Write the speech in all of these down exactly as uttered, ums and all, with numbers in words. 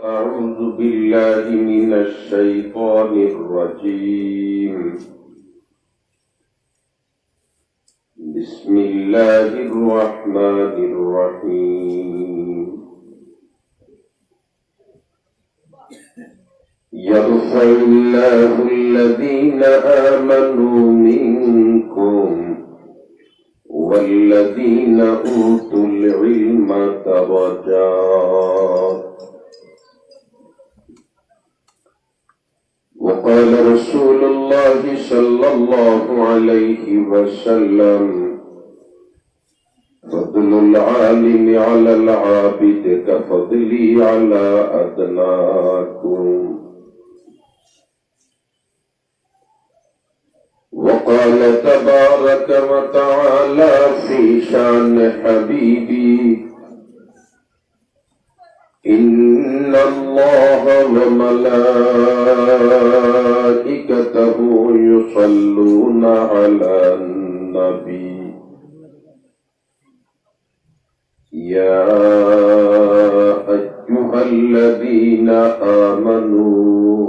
أعوذ بالله من الشيطان الرجيم. بسم الله الرحمن الرحيم. يرفع الله الذين آمنوا منكم والذين أوتوا العلم درجات. وقال رسول الله صلى الله عليه وسلم: فضل العالم على العابد كفضلي على أدناكم. وقال تبارك وتعالى في شأن حبيبي: إن الله وملائكته يصلون على النبي، يا أيها الذين آمنوا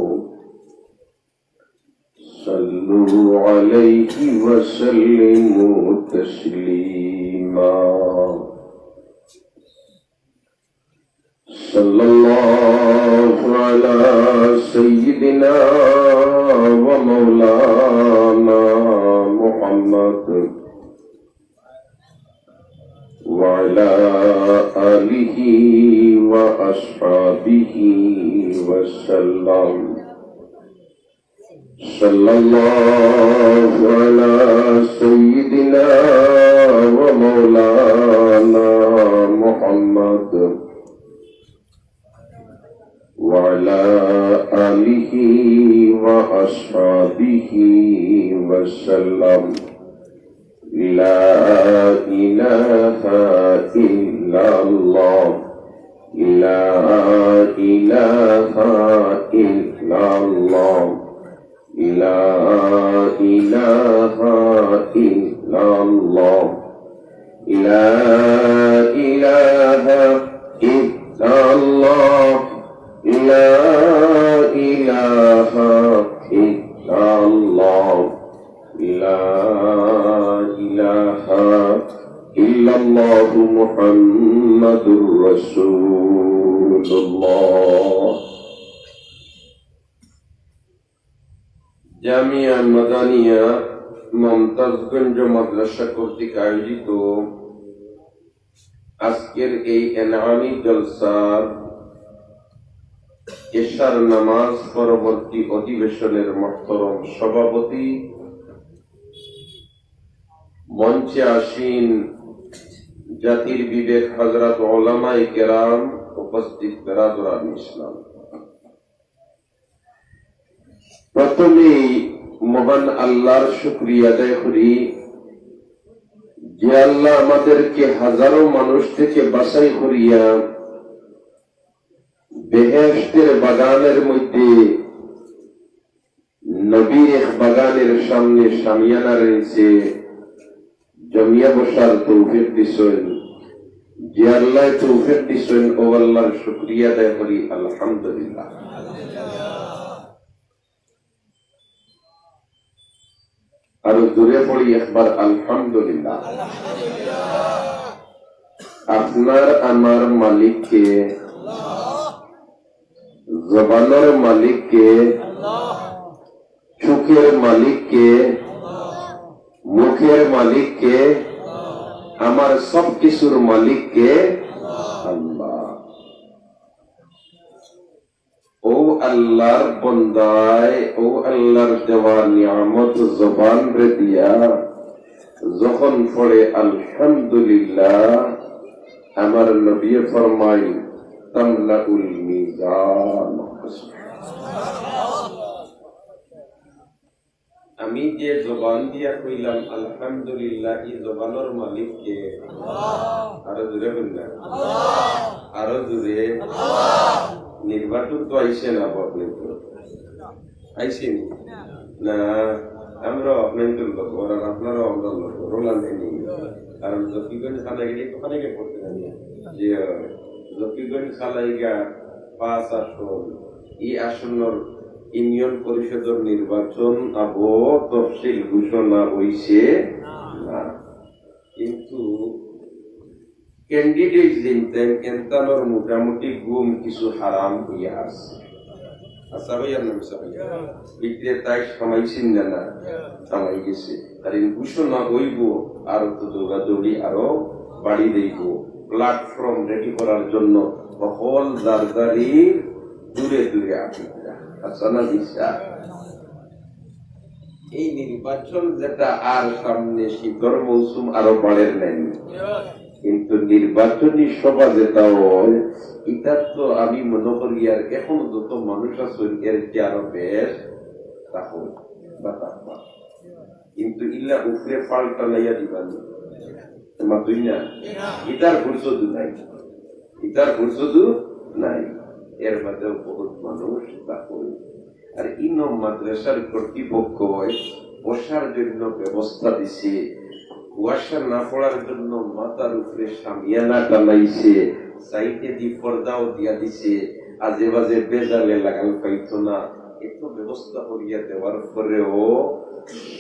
صلوا عليه وسلموا تسليما. صلى الله على سيدنا ومولانا محمد وعلى آله وأصحابه وسلم. صلى الله على سيدنا ومولانا محمد وعلى آله وأصحابه وسلم. لا إله إلا الله. لا إله إلا الله. لا إله إلا الله. لا إله إلا الله. لا إله إلا الله. لا إله إلا الله محمد رسول الله. জামিয়া মাদানিয়া মমতাজগঞ্জ মাদ্রাসা কর্তৃক আয়োজিত আজকের এই এনামি জলসার এশার নামাজ পরবর্তী অধিবেশনের মহতরম সভাপতি, মঞ্চে আসীন জাতির বিবেক হযরত উলামায়ে কেরাম, উপস্থিত বেরাদরান ইসলাম, প্রথমেই মহান আল্লাহর শুকরিয়া আদায় করি, যে আল্লাহ আমাদেরকে হাজারো মানুষ থেকে বাছাই করিয়া বেহেশতের বাগানের মধ্যে নবীর এক বাগানের সামনে শামিয়ানার নিচে জমিয়া বসার তৌফিক দিছইন। যে আল্লাহ তৌফিক দিছইন, ও আল্লাহর শুকরিয়া আদায় করি, আলহামদুলিল্লাহ। আরো জোরে পড়ি একবার, আলহামদুলিল্লাহ। আপনার আমার মালিক কে? জবানর মালিক কে? চোখের মালিক কে? মুখের মালিক কে? আমার সব কিছুর মালিক কে? আল্লাহ। ও আল্লাহর বন্দায়, ও আল্লাহর দেওয়া নিয়ামত জবান রে দিয়া যখন পড়ে আলহামদুলিল্লাহ, আমার নবী ফরমাইন, "তামলাউল মিজান।" আমি যে জবান দিয়া কইলাম আলহামদুলিল্লাহ, ই জবানর মালিক কে? আরো জোরে বলুন না। আরো জোরে। নির্বাচন তো আইছে না, আপনি তো আইছেন না। আমরা আপনার লোক, ওরা আপনারাও আমরা লোক, রোলান নেই। কারণ জকিগঞ্জ খানা গেলে তো খানা গিয়ে পড়তে জানি। যে জকিগঞ্জ খানা গিয়া পাঁচ আসন, এই আসনর ইউনিয়ন পরিষদর নির্বাচন আবো তফসিল ঘোষণা অইছে না, কিন্তু ক্যান্ডিডেট জিনতেন এনতানর মোটামুটি গুম কিছু হারাম অইয়া আছে। আচ্ছা ভাই, আর নাম সাহেব, বিক্রেতায় সামাইছেন না, না সামাই গেছে। আর এই ঘোষণা অইবো, আর তো দৌড়াদৌড়ি আরো বাড়ি দেইব। প্ল্যাটফর্ম রেডি করার জন্য হকল যার যারি দূরে দূরে আটিকা। আচ্ছা না, বিশ্বাস? এই নির্বাচন যেটা আর সামনে শীতর মৌসুম আরো বাড়ের নাই, কিন্তু নির্বাচনী সভা যেটা হয়, এটা তো আমি মনে করি আর এখন যত মানুষ আছেন এর চেয়ে আরো বেশ রাখো বা তাকবা। কিন্তু ইলা উপরে পাল্টা লাইয়া দিবা নি। তোমার দুই না, ইতার ফুরসত নাই, ইতার ফুরসত নাই। এর মধ্যে বহুত মানুষ তা করে। আর ইনো মাদ্রাসার কর্তৃপক্ষ বসার জন্য ব্যবস্থা দিছে, কুয়াশা না পড়ার জন্য মাথার উপরে শামিয়ানা টানাইছে, সাইডে দি পর্দাও দিয়া দিছে, আজে বাজে বেজালে লাগাল পাইতো না। এত ব্যবস্থা করিয়া দেওয়ার পরেও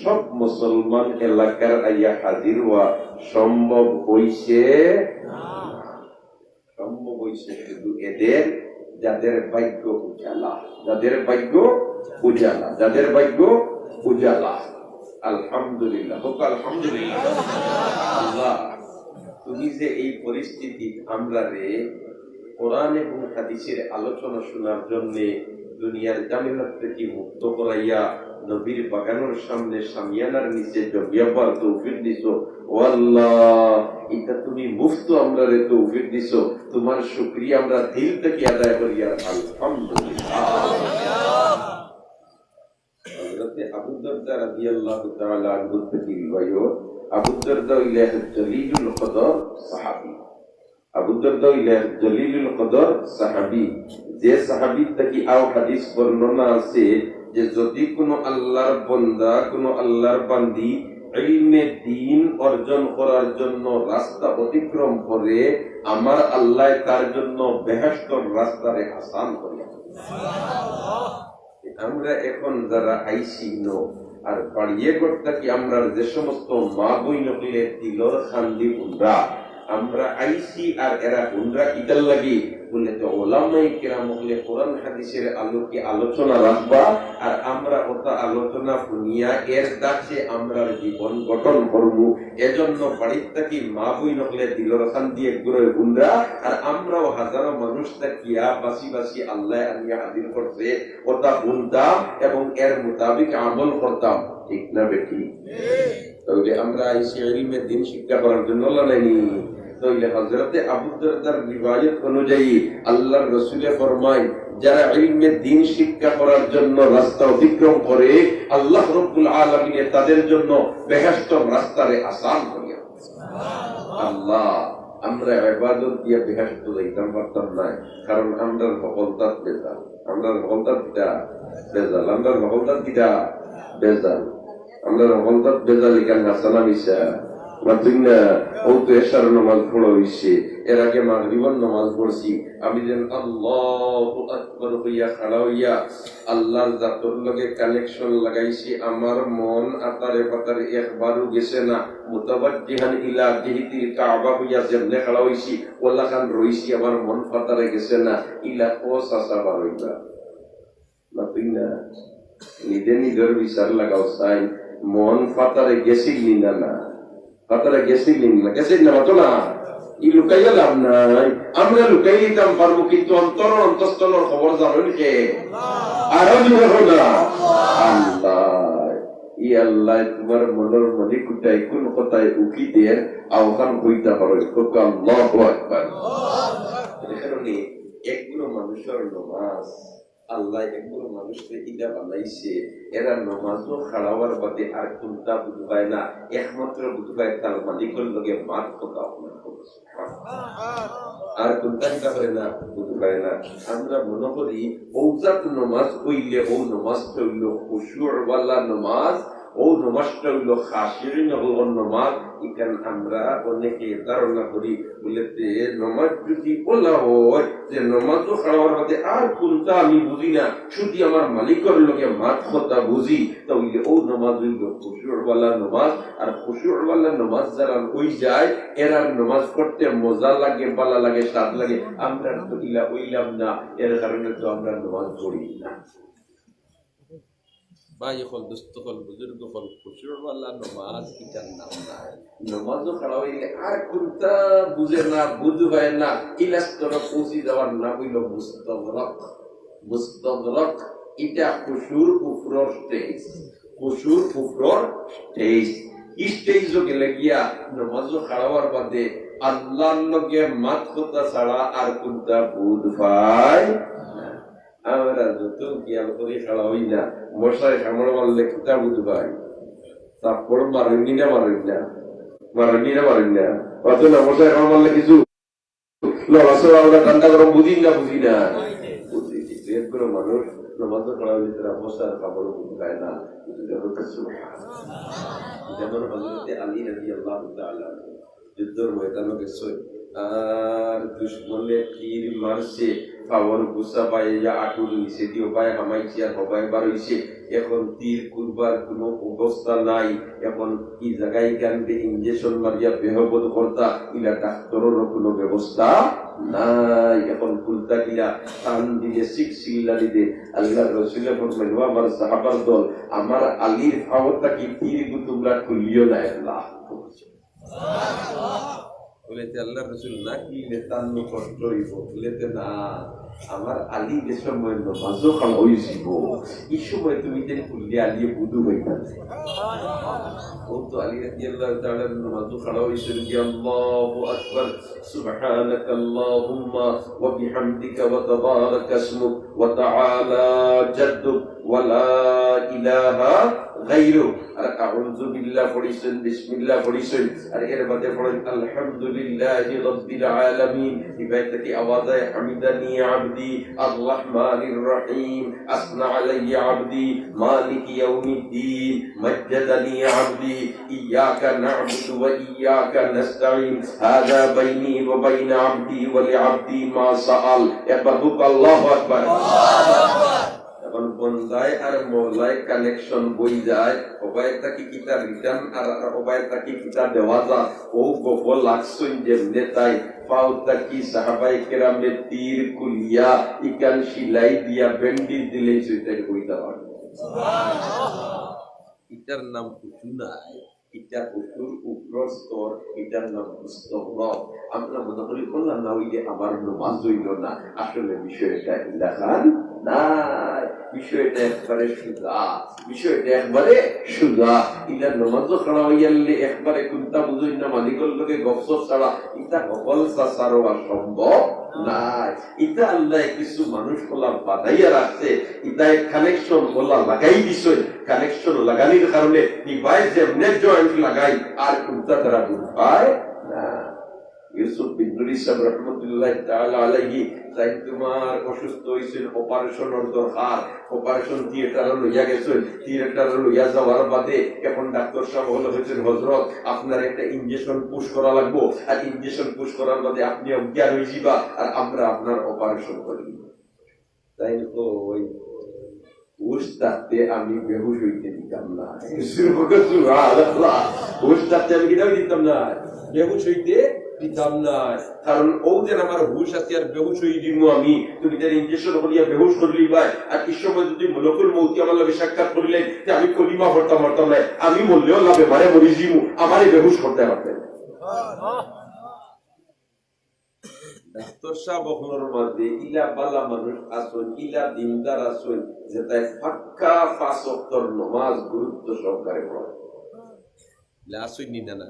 সব মুসলমান এলাকার আইয়া হাজির হওয়া সম্ভব হইছে না। সম্ভব হইছে শুধু এদের, যাদের ভাগ্য উজালা, যাদের ভাগ্য উজালা, যাদের ভাগ্য উজালা। আলহামদুলিল্লাহ, হোক আলহামদুলিল্লাহ। আল্লাহ, তুমি যে এই পরিস্থিতি আমরারে কোরআন এবং হাদিসের আলোচনা শোনার জন্য দুনিয়ার জামেলা থেকে মুক্ত করাইয়া নবীর বাগানের সামনে শামিয়ানার নিচে জমিয়াবার তৌফিক দিছো। ও আল্লাহ, এটা তুমি মুফত আমরারে তৌফিক দিছো, তোমার শুকরিয়া আমরা দিল থেকে আদায় করি। আর আলহামদুলিল্লাহ। হযরতে আবু দারদা রাদিয়াল্লাহু তাআলা আনহু থেকে রিওয়ায়াত, আবু দারদা হইলে জলিলুল কদর সাহাবী। আবু দারদা হইলে জলিলুল কদর সাহাবী। যে সাহাবীর থেকে আও হাদিস বর্ণনা আছে যে যদি কোনো আল্লাহর বান্দা, কোনো আল্লাহর বান্দি ইলমে দ্বীন অর্জন করার জন্য রাস্তা অতিক্রম করে, আমার আল্লাহ তার জন্য বেহেশতর রাস্তারে আসান করে। আমরা এখন যারা আইছি ন, আর বাড়িয়ে করতে কি আমরা যে সমস্ত মা বইন অকলে দিলর খান্দি হুনরা, আমরা আইছি আর এরা হুনরা কিতার লাগি? বলে তো ওলামায়ে কেরাম অকলে কোরআন হাদিসের আলোকে আলোচনা রাখবা, আর আমরা ওটা আলোচনা শুনিয়া এর দাসে আমরা জীবন গঠন করব। এজন্য বাড়ির থাকি মা বইন অকলে দিলর খান্দি এক গুরু হুনরা, আর আমরাও হাজারো মানুষ থাকিয়া বাসি বাসি আল্লাহ আনিয়া হাজির করছে, ওটা হুনতাম এবং এর মোতাবিক আমল করতাম, ঠিক না বেটি? তাহলে আমরা আইছি ইলমে দ্বীন শিক্ষা করার জন্য, না নাইনি? তাহলে হযরতে আবু দারদার রিওয়ায়াত অনুযায়ী আল্লাহর রসুলে ফরমায়, যারা ইলমে দ্বীন শিক্ষা করার জন্য রাস্তা অতিক্রম করে, আল্লাহ রব্বুল আলামিনে তাদের জন্য বেহেশতর রাস্তারে আসান করিয়া। আল্লাহ, আমরা ইবাদত দিয়া বেহেশত যাইতাম পারতাম না, কারণ আমরার হকলতাত বেজাল, আমরার হকলতাত কিতা বেজাল, আমরার হকলতাত কিতা বেজাল, আমরার হকলতাত বেজাল। ইখান হাসানা মিশা মাতুই না। ও তো এশার নামাজ পড়া হইছে, এর আগে মাগরিবর নামাজ পড়ছি। আমি যেন আল্লাহু আকবার হইয়া খাড়া হইয়া আল্লাহর জাতর লগে কানেকশন লাগাইছি, আমার মন আতারে পাতারে একবারও গেছে না। মুতাওয়াজ্জিহান ইলা জিহাতিল কাবা হইয়া যেমনে খাড়া হইছি, ওলাখান রইছি, আমার মন পাতারে গেছে না। ইলা ও চাচা বার হইবা। মাতুই না। নিজে নিজর বিচার লাগাও চাই, মন পাতারে গেছিল নি না? না, পাতারে গেছিল নি না? গেছিল না, মাতো না। ই লুকাইয়া লাভ নাই। আমরা লুকাই দিতাম পারবো, কিন্তু অন্তর অন্তঃস্থলর খবর জানো নি কে? আরো জোরে হোক না। আল্লাহ। ই আল্লাহ, তোমার মনর মণিকুটায় কোন কথায় উকি দের, আওখান হইতা পারো। তো আল্লাহু আকবার। এই কারণে একগুলো মানুষের নামাজ আল্লাহ একগুলো মানুষকে ইটা বানাইছে, এরা নামাজও খাড়াওয়ার বাদে আর কোনটা বুঝ পায় না, একমাত্র বুঝ পায় তার মালিকের লগে মাত কথা আপনার খবর। আর কোনটা কিতা করে না, বুঝ পায় না। আমরা মনে করি ঔজাত নামাজ হইলে ও নামাজটা হইল খুশুওয়ালা নামাজ, ও নামাজটা হইল খাশিরিন অকলর নামাজ, ইখান আমরা অনেকে ধারণা করি, বুলে, তে নমাজ যদি অলা অয়, যে নমাজো খাড়া অওয়ার বাদে আর কুন্তা আমি বুঝি না, শুধু আমার মালিকর লগে মাত কথা বুঝি, তা অইলে অউ নমাজ অইলো খুশুওয়ালা নমাজ। আর খুশুওয়ালা নমাজ যারার অই যায়, এরার নমাজ পড়তে মজা লাগে, ভালা লাগে, স্বাদ লাগে। আমরা তো ইলা অইলাম না, এর কারণে তো আমরা নমাজ পড়ি না। ভাই অকল, দোস্ত অকল, বুজুর্গ অকল, খুশুওয়ালা নমাজ ইটার নাম নাই। নমাজো খাড়া অইলে আর কুন্তা বুঝে না, বুঝ পায় না, ইলা স্তরে পৌঁছি যাওয়ার নাম অইলো মুস্তগরক। মুস্তগরক, ইটা খুশুর উপরর stage, খুশুর উপরর stage। ই stage-ও গেলে গিয়া নমাজো খাড়া অওয়ার বাদে আল্লার লগে মাত কথা ছাড়া আর কুন্তা বুঝ পায় না। আমরা যত খেয়াল করি খাড়া অই না, মশায় কামড় মারলে কিতা বুঝ পাই? থাপ্পড় মারইন নি না মারইন না? মারইন নি না মারইন না? অত না, মশায় কামড় মারলে কিছু লড়াচড়া, আমরা ঠান্ডা গরম বুঝি না, বুঝি না? বুঝি। কিন্তু এক করে মানুষ নমাজো খাড়া অইলে তারা মশার কামড় বুঝ পায় না। কিন্তু দেখো তো সুবহানাল্লাহ। যেমন হযরতে আলী রাদিয়াল্লাহু তাআলা আনহু যুদ্ধর ময়দানো গেছইন, আর দুশমনে তীর মারছে, পাওর গুছা বাইয়া আটুর নিচেদি হবায় হামাইছে আর হবায় বারইছে। এখন তীর কুরবার কুনু অবস্থা নাই। এখন ই জাগায় কান্দে injection মারিয়া বেহবদ করতা, ইলা ডাক্তররও কুনু ব্যবস্থা নাই। এখন কুন্তা কিলা টান দিলে, সিক সিল্লা দিলে। আল্লার রসুলে ফরমাইন, "ও আমার সাহাবার দল, আমার আলীর পাও থাকি তীর গু তুমরা খুলিও না।" আল্লাহ বুলে, "তে আল্লার রসুল, না খুললে তান নু কষ্ট অইবো।" বুলে, "তে না, আমার আলী যে সময় নমাজো খাড়া অইযিবো, ই সময় তুমি তে খুললে আলীয়ে বুঝ পাইতা না।" ও তো আলী রাদিয়াল্লাহু তাআলা নমাজো খাড়া অইছইন, আল্লাহু আকবার, সুবহানাকাল্লাহুম্মা ওয়া বিহামদিকা ওয়া তাবারাকা ইসমুক ওয়া তাআলা জাদ্দুক ওয়া লা ইলাহা গায়রুক। আর আউযু বিল্লাহ পড়ছইন, বিসমিল্লাহ পড়ছইন, আর এর বাদে পড়ইন আলহামদুলিল্লাহি রাব্বিল আলামিন। ইবায় থাকি আওয়াজ আয়, হামিদানি আবদি, আর রহমানির রহিম, আসনা আলাইয়া আবদি, মালিকি ইয়াউমিদ্দিন, মাজ্জাদানি আবদি, ইয়াকা না'বুদু ওয়া ইয়াকা নাস্তাইন, হাযা বাইনি ওয়া বাইনা আবদি ওয়া লি আবদি মা সাআল। একবার হোক আল্লাহু আকবার। এখন বন্দায় আর মওলায় connection বই যায়, হবায় থাকি কিতা return আর, আর হবায় থাকি কিতা দেওয়া যায়, ও গফল লাগছইন যেমনে তাই, পাও থাকি সাহাবায়ে কেরামে তীর খুলিয়া, ইখান সিলাই দিয়া bandage দিলে সেটাই বই দেওয়া। ইটার নাম খুশু নায়, ইটা খুশুর উপরর স্তর, ইটার নাম মুস্তগরক। আমরা মনে করি, "ওলা না অইলে আমার নমাজ অইলো না।" আসলে বিষয়টা ইলাখান নায়, বিষয়টা একবারে সুজা, বিষয়টা একবারে সুজা। ইলা নমাজো খাড়া অইয়ারলে একবারে কুন্তা বুঝইন না, মালিকর লগে গফসফ ছাড়া ইতা হকল চাচারও আর সম্ভব নায়। ইতা আল্লায় কিছু মানুষ অলা বানাইয়া রাখছে, ইতায় connection অলা লাগাই দিছইন। Connection লাগানির কারণে device যেমনে joint লাগাই, আর কুন্তা তারা বুঝ পায় না। ইউসুফ বিন নুরি সাহেব রহমতুল্লাহ তাআলা আলাইহি, তাইন তুমার অসুস্থ অইছইন, operation-র দরকার, operation theatre-ও লইয়া গেছইন। Theatre-ও লইয়া যাওয়ার বাদে এখন ডাক্তার সাহেব অকলে কইছইন, "হযরত, আপনার একটা injection push করা লাগবো, আর injection push করার বাদে আপনি অজ্ঞান অইযিবা, আর আমরা আপনার operation করি।" তাইন কইন, "হুশ থাকতে আমি বেহুশ অইতে দিতাম না।" সুবহানাল্লাহ। "হুশ থাকতে আমি কিতা অইতে দিতাম না? বেহুশ অইতে দিতাম না।" কারণ অউ যে আমার হুশ আছে আর বেহুশ অইযিমু আমি, তুমি তার injection করিয়া বেহুশ করিলিবায়, আর ই সময় যদি মলকুল মউতি আমার লগে সাক্ষাৎ করিলে, তে আমি কলিমা পড়তাম পারতাম না, আমি মরলেও লাভে মারে মরিযিমু, আমারে বেহুশ করতে পারতে না। ডাক্তার সাব অকলর মাঝে ইলা বালা মানুষ আছইন, ইলা দিনদার আছইন, যেতায় পাক্কা পাঁচ ওয়াক্তর নমাজ গুরুত্ব সহকারে পড়ে। ইলা আছইন নি না? না,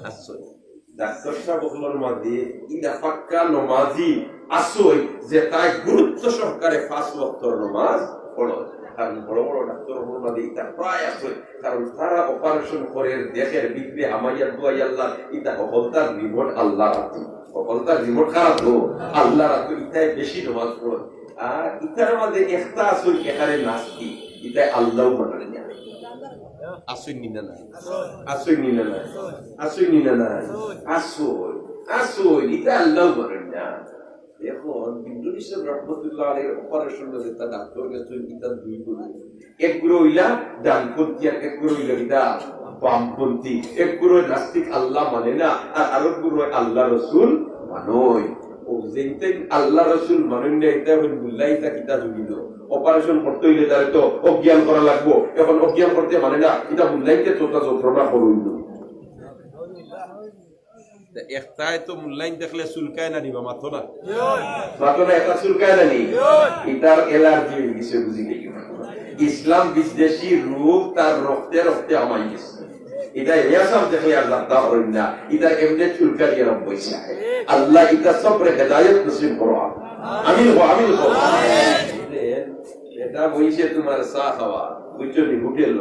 আছইন। ডাক্তার সাব অকলর মাঝে ইলা পাক্কা নমাজি আছইন, যেতায় গুরুত্ব সহকারে পাঁচ ওয়াক্তর নমাজ পড়ে। কারণ বড় বড় ডাক্তার অকলর মাঝে ইতা প্রায় আছইন, কারণ তারা operation করের, দেখের, ভিতরে হামাইয়া দুয়াই আল্লাহ, ইতা হকলতার remote আল্লাহর আতো। হকলতার remote কার আতো? আল্লাহর আতো। ইতায় বেশি নমাজ পড়ে। আর ইতার মাঝে একটা আছইন, একেবারে নাস্তিক, ইতায় আল্লাহও মানে না। আছইন নি না নাই? আছইন নি না নাই? আছইন নি না নাই? আছইন, আছইন, ইতা আল্লাহ বলেন না। এখন বিন্দুল ইসলাম রহমতুল্লাহ আলাইহির অপারেশন হলে তার ডাক্তার গেছে, ইতা দুই গুণ। এক গুরু হইলা ডানপন্থী আর এক গুরু হইলা কিতা বামপন্থী। এক গুরু নাস্তিক, আল্লাহ মানে না, আর আরক গুরু আল্লাহ রসুল মানই। ও যেইটা আল্লাহ রসুল মানই না, এটা এখন মুল্লা ইতা কিতা জুড়িল। অপারেশন করতে হইলে তারে তো অজ্ঞান করা লাগবো। এখন অজ্ঞান করতে মানে না, এটা মুল্লাইতে তোতা যন্ত্রণা করইল। তা একটায় তো মুল্লাইন দেখলে চুলকায় না নিবা, মাতো না? মাতো না, এটা চুলকায় না নি? এটার অ্যালার্জি হয়ে গেছে, বুঝি গেল। ইসলাম বিদ্বেষী রোগ তার রক্তে রক্তে আমাই গেছে। এটা এসব দেখলে আর যাত্রা হইল না, এটা এমনি চুলকানি আরম্ভ হয়েছে। আল্লাহ এটা সবরে হেদায়ত নসিব করো। আমিন হো, আমিন হো। এটা বইছে তোমার চা খাওয়া, বুঝছো নি, হোটেল।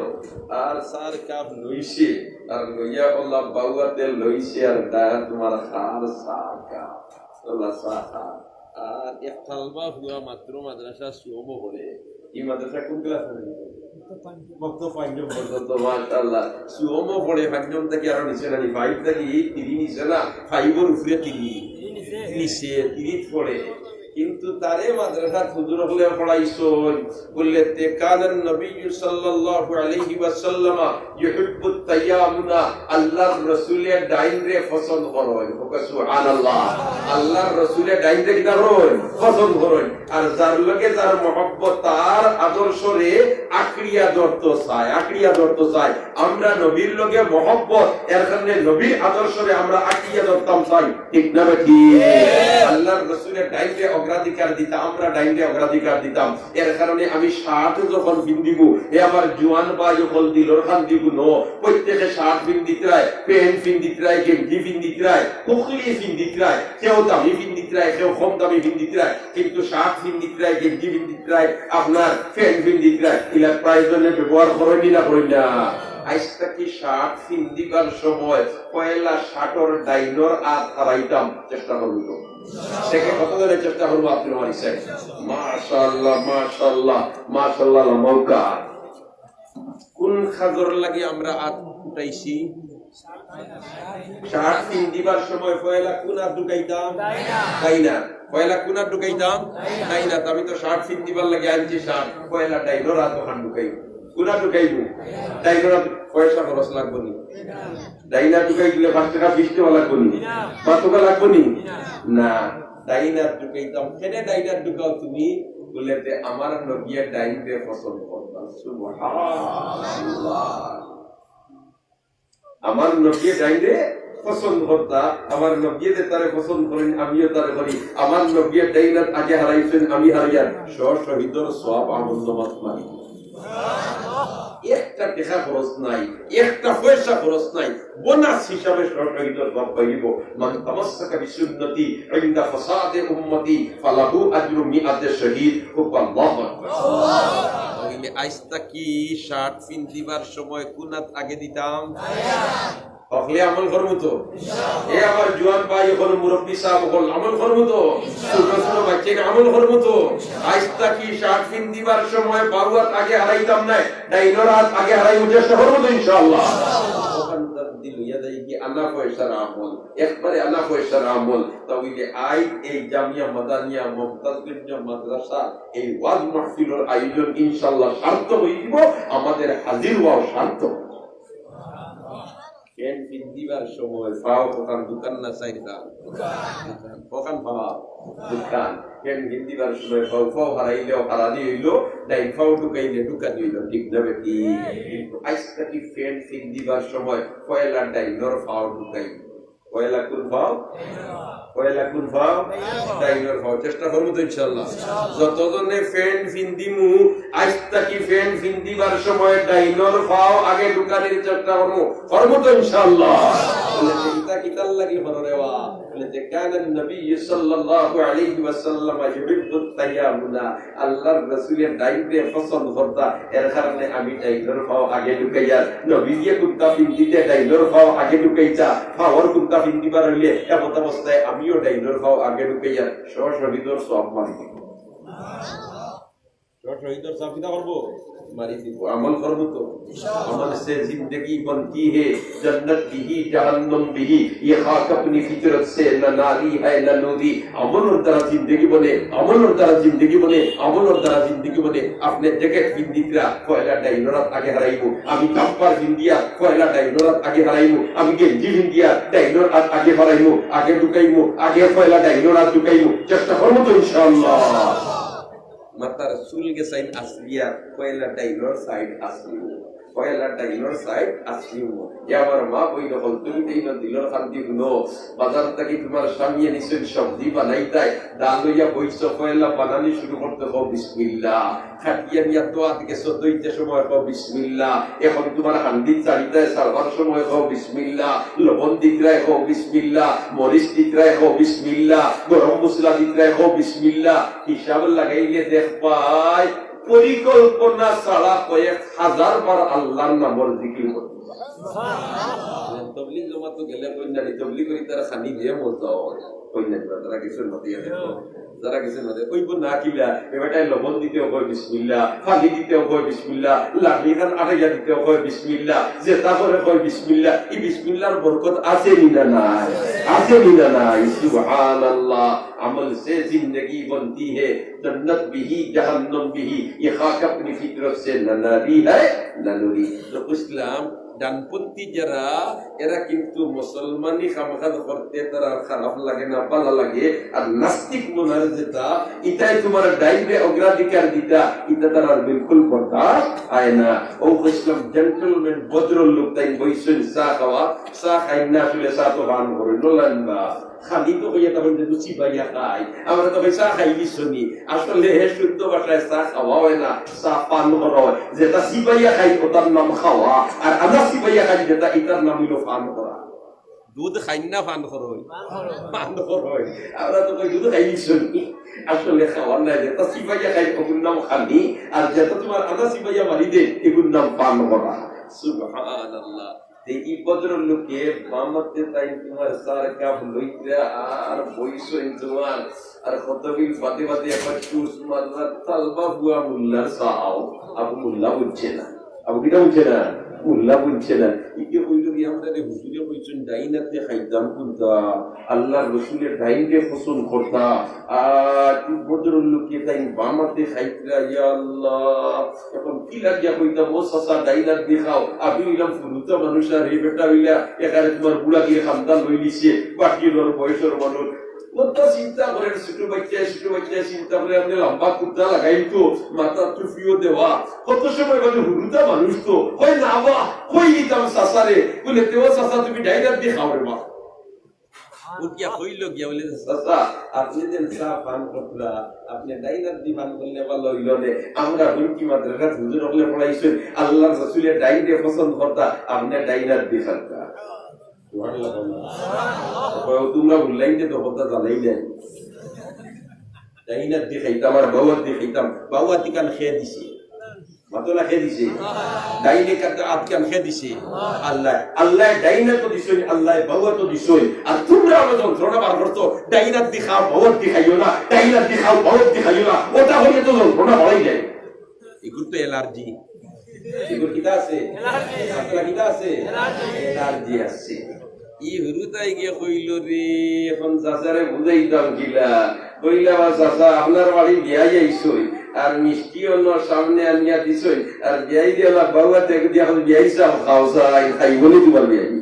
আর চার কাপ লইছে, আর লইয়া ওলা বাউয়াতে লইছে, আর দায়া তোমার খার চা কাপ, ওলা চা খা। আর এক কালবা হুয়া মাত্র মাদ্রাসা সুয়মও পড়ে। এই মাদ্রাসা কোন ক্লাস পড়ে? মাত্র পাঁচ নম্বর। তো মাশাআল্লাহ, সুয়মও পড়ে, পাঁচ নম্বর থাকি আরো নিচে না নি, ফাইভ থাকি তিরি নিচে না, ফাইভর উপরে তিরি নিচে, তিরিত পড়ে। কিন্তু তারে মাদ্রাসাত হুজুর হকলে পড়াইছইন, বললে তে কানান নবী সাল্লাল্লাহু আলাইহি ওয়াসাল্লাম ইউহিব্বুত তায়ামুনা, আল্লাহর রসুলে ডাইনরে পছন্দ করইন। ওকে সুবহানাল্লাহ। আল্লাহর রসুলে ডাইনরে কিতা করইন? পছন্দ করইন। আর যার লগে যার মহব্বত, তার আদর্শরে আঁকড়িয়া ধরতো চায়, আঁকড়িয়া ধরতো চায়। আমরা নবীর লগে মহব্বত, এর কারণে নবীর আদর্শরে আমরা আঁকড়িয়া ধরতাম চাই। ঠিক না বেটি? আল্লাহর রসুলের ডাইনরে অগ্রাধিকার দিতাম, আমরা ডাইনরে অগ্রাধিকার দিতাম। এর কারণে আমি শার্ট যখন পিন্দিমু, এ আমার জুয়ান ভাই অকল, দিলর খান দিবু ন, প্রত্যেকে শার্ট পিন্দিতরায়, প্যান্ট পিন্দিতরায়, গেঞ্জি পিন্দিতরায়, হুকলি পিন্দিতরায়, কেউ দামি পিন্দিতরায়, কেউ কম দামি পিন্দিতরায়, কিন্তু শার্ট পিন্দিতরায়, গেঞ্জি পিন্দিতরায়, আপনার প্যান্ট পিন্দিতরায়, ইলা প্রয়োজনে ব্যবহার করইন নি না করইন না? আইজ থাকি শার্ট পিন্দিবার সময় পয়লা শার্টর ডাইনর আত হারাইতাম, চেষ্টা করবো তো। থেকে কত জনে চেষ্টা করবো আপনি আমার ইচ্ছায়? মাশাআল্লাহ, মাশাআল্লাহ, মাশাআল্লাহ, মৌকা। কোন কাজর লাগি আমরা আত উঠাইছি? শার্ট পিন্দিবার সময় পয়লা কোন আত ঢুকাইতাম? তাই না? পয়লা কোন আত ঢুকাইতাম? তাই না? আমি তো শার্ট পিন্দিবার লাগি আনছি শার্ট, পয়লা ডাইনর আত ওখান ঢুকাইব। কোন আত ঢুকাইব? ডাইনর আত। পয়সা খরচ লাগবো নি? ডাইন আত ঢুকাই দিলে পাঁচ টাকা বিশ টাকা লাগবো নি? পাঁচ টাকা লাগবো নি? না। ডাইন আত ঢুকাইতাম। কেনে ডাইন আত ঢুকাও তুমি? বলে যে আমার নবিয়ে ডাইনরে পছন্দ করতাম। সুবহানাল্লাহ। আমার নবিয়ে ডাইনরে পছন্দ করতা, আমার নবিয়ে যে তারে পছন্দ করেন, আমিও তারে করি। আমার নবিয়ে ডাইন আত আগে হারাইছেন, আমি হারাইয়ার। শ শহীদর সওয়াব আমল নামাত মারি। একটা টেকা খরচ নাই, একটা পয়সা খরচ নাই, বোনাস হিসাবে সরাসরি তো সব পাইব। মান তামাসসাকা বিসুন্নতি ইনদা ফাসাদে উম্মতি ফালাহু আজরু মিআতে শহীদ। খুব আল্লাহু আকবার। তাইলে আইজ থাকি শার্ট পিন্দিবার সময় কোন আত আগে দিতাম? হকলে আমল করমু তো? এ আমার জুয়ান ভাই অকল, মুরব্বী সাহেব অকল, আমল করমু তো? ছোট ছোট বাচ্চাইন আমল করমু তো? আইজ থাকি শার্ট পিন্দিবার সময় বাউ আত আগে হারাইতাম নায়, ডাইনর আত আগে হারাইমু, চেষ্টা করমু তো ইনশাআল্লাহ। ওখান তার দিল ইয়া দেয় কি আনা পয়সার আমল, একবারে আনা পয়সার আমল। তা অইলে আইজ এই জামিয়া মাদানিয়া মমতাজগঞ্জ মাদ্রাসা এই ওয়াজ মাহফিলর আয়োজন ইনশাআল্লাহ সার্থক অইযিব, আমাদের হাজির অওয়া সার্থক। প্যান্ট পিন্দিবার সময় পাও কখান দুকান না চাইরখান? কখান পাও? দুকান। প্যান্ট পিন্দিবার সময় পাও, পাও হারাইলেও হারানি অইলো, ডাইন পাও ঢুকাইলে ঢুকানি অইলো, ঠিক না বেটি? কিন্তু আইজ থাকি প্যান্ট পিন্দিবার সময় পয়লা ডাইনর পাও ঢুকাই। পয়লা কোন পাও? পয়লা কোন পাও? ডাইনর পাও। চেষ্টা করমু তো ইনশাআল্লাহ। যতজনে প্যান্ট পিন্দিমু, আইজ থাকি প্যান্ট পিন্দিবার সময় ডাইনর পাও আগে ঢুকানির চেষ্টা করমু। করমু তো ইনশাআল্লাহ। বলে, "চিন্তা কিতার লাগি করো রে বা?" বলে যে, "কানান নবী সাল্লাল্লাহু আলাইহি ওয়াসাল্লাম ইউহিব্বুত তায়ামুনা।" আল্লাহর রাসূলে ডাইনরে পছন্দ করতা, এর কারণে আমি ডাইনর পাও আগে ঢুকাইয়ার। নবীয়ে কুন্তা পিন্দিতে ডাইনর পাও আগে ঢুকাইতা, পাওর কুন্তা পিন্দিবার অইলে এমত অবস্থায় আমিও ডাইনর পাও আগে ঢুকাইয়ার। শ শহীদর সওয়াব মারি। শ শহীদর সওয়াব কিতা করবো? মারি দিব। আমল করবো তো? আমল সে জিন্দেগি বনতি হে, জন্নত বিহি, জাহান্নাম বিহি। ইয়ে খাক আপনি ফিতরত সে, না নারি হ্যায় না নুরি। আমলর দ্বারা জিন্দেগি বনে, আমলর দ্বারা জিন্দেগি বনে, আমলর দ্বারা জিন্দেগি বনে। আপনে জ্যাকেট পিন্দিতরা, পয়লা ডাইনর আত আগে হারাইবো। আমি জাম্পার পিন্দিয়া, পয়লা ডাইনর আত আগে হারাইবো। আমি গেঞ্জি পিন্দিয়া, ডাইনর আত আগে হারাইবো, আগে ঢুকাইবো, আগে পয়লা ডাইনর আত ঢুকাইবো। চেষ্টা করবো তো ইনশাআল্লাহ। মাথার চুল গেছাইন আছলিয়া, পয়লা ডাইনর সাইড আছলিয়া, পয়লা ডাইনর সাইড আছলিয়া। এ আমার মা বইন অকল, তুমি তো ইনো দিলর খান্দি হুনো, বাজার থাকি তুমার স্বামীয়ে নিছইন সবজি বানাইতায়, ডাল লইয়া বইছো, পয়লা বানানি শুরু করতে কও বিসমিল্লাহ। খাটিয়া নিয়া তো আত গেছো, ধইতে সময় কও বিসমিল্লাহ। এখন তুমার হান্দি চালিতায়, ছাড়বার সময় কও বিসমিল্লাহ। লবণ দিতরায় কও বিসমিল্লাহ, মরিচ দিতরায় কও বিসমিল্লাহ, গরম মশলা দিতরায় কও বিসমিল্লাহ। হিসাব লাগাইলে দেখবায়, পরিকল্পনা ছাড়া কয়েক হাজার বার আল্লাহর নামর জিকির করতে পারে। তবলিগ জমাতো গেলে কইন না নি, তবলিগ করি তার খানি দিয়ে মজা অয়। কইন না নি, তারা কিছু মতে দেখো, তারা কিছু মতে। ওই বো না কিলা, এ বেটায় লবণ দিতেও কয় বিসমিল্লাহ, পানি দিতেও কয় বিসমিল্লাহ, লাঠি খান আটাইয়া দিতেও কয় বিসমিল্লাহ, যেতা করে কয় বিসমিল্লাহ। এই বিসমিল্লাহর বরকত আছে নি না নাই? আছে নি না নাই? সুবহানাল্লাহ। আমল সে জিন্দেগি বনতি হে, জন্নত বিহি, জাহান্নাম বিহি, ইয়ে খাক আপনি ফিতরত সে না নারি হ্যায় না নুরি। তো বুঝলাম, ডানপন্থী যারা, এরা কিন্তু মুসলমানি কামকাজ করতে তারার খারাপ লাগে না, ভালা লাগে। আর নাস্তিক মনার যেতা, ইতায় তুমার ডাইনরে অগ্রাধিকার দিতা, ইতা তারার বিলকুল বরদাস্ত অয় না। ও ইসলাম জেন্টলম্যান ভদ্রলোক তাইন বইছইন চা খাওয়া, চা খাইন না, আসলে চা তো পান করইন, নলেন না। খালি তো কইয়া তখন যে চিবাইয়া খাই, আমরা তো কই চা খাইলিছো নি। আসলে হে শুদ্ধ ভাষায় চা খাওয়া অয় না, চা পান করা অয়। যেতা চিবাইয়া খাই, ওটার নাম খাওয়া, আর আনা চিবাইয়া খাই যেতা, ইটার নাম অইলো পান করা। দুধ খাইন না পান করইন? পান করইন। আমরা তো কই দুধ খাইলিছো নি। আসলে খাওয়া নায়, যেতা চিবাইয়া খাই, ওগুর নাম খানি, আর যেতা তুমার আনা চিবাইয়া মারি দে, এগুর নাম পান করা। সুবহানাল্লাহ। তে ই ভদ্রলোকে বাম আতে তাইন তুমার চার কাপ লইতরা আর বইছইন তুমার, আর কতবিল বাদে বাদে একবার চুষ মাররা, তালবা বুয়া মোল্লার চা আও, আবু মোল্লা বুঝছে না। আবু কিতা বুঝছে না? মোল্লা বুঝছে না। ইকে কইলো কি, আমরারে হুজুরে কইছইন ডাইন আতে খাইতাম কুনতা, আল্লাহর রসুলে ডাইনরে পছন্দ করতা, আর ই ভদ্রলোকে তাইন বাম আতে খাইতরা, ইয়া আল্লাহ। এখন কি লাগিয়া কইতাম, "ও চাচা, ডাইন আত দি খাও।" আমি অইলাম হুরুতা মানুষ, আর হে বেটা অইলা এখানে তুমার বুড়া দিয়ে খান্দা লই নিছে, বাকি অইলো বয়সর মানুষ। কত চিন্তা করে ছোট বাচ্চা, ছোট বাচ্চা চিন্তা করে, আপনে লম্বা কুর্তা লাগাইল তো, মাথাত টুপিও দেওয়া। কত সময় বাদে হুরুতা মানুষ তো, কয়, "না বা, কই দিতাম চাচারে।" বলে, "তে ও চাচা, তুমি ডাইন আত দি খাও রে বা।" উঠিয়া কইলো গিয়া বলে, "চাচা, আপনে যেন চা পান করতরা, আপনে ডাইন আত দি পান করলে ভালা অইলো নে। আমরা হুনছি মাদ্রাসাত হুজুর অকলে পড়াইছইন, আল্লাহর রসুলে ডাইনরে পছন্দ করতা, আপনে ডাইন আত দি খাইতা।" সুবহানাল্লাহ। কয়, "ও তুমরা বুল্লাইন যে তো কথা জানাই নাই। ডাইন আত দি খাইতাম আর বাউ আত দি খাইতাম, বাউ আত দি কান খেয়ে দিছে।" মাতো না খে দিছে? ডাইনে কাতে আত কান খে দিছে? আল্লায়। আল্লায় ডাইন আতো দিছইন, আল্লায় বাউ আতো দিছইন। আর তুমরা অলা যন্ত্রণা বার করছো, ডাইন আত দি খাও, বাউ আত দি খাইও না, ডাইন আত দি খাও, বাউ আত দি খাইও না। ওটা অইলে তো যন্ত্রণা বাড়াই যায়। এগুর তো allergy। এগুর কিতা আছে? মাতো না কিতা আছে? Allergy আছে। ই হুরুতায় গিয়া কইলো রে, এখন চাচারে বুঝাইতাম কিলা? কইলা, "বা চাচা, আপনার বাড়ি বিয়াই আইছইন, আর মিষ্টি অনো সামনে আনিয়া দিছইন, আর বিয়াই দিয়া বাউ আত দিয়া এখন বিয়াই সাব খাও চাই, খাইবো নি তুমার বিয়াই?"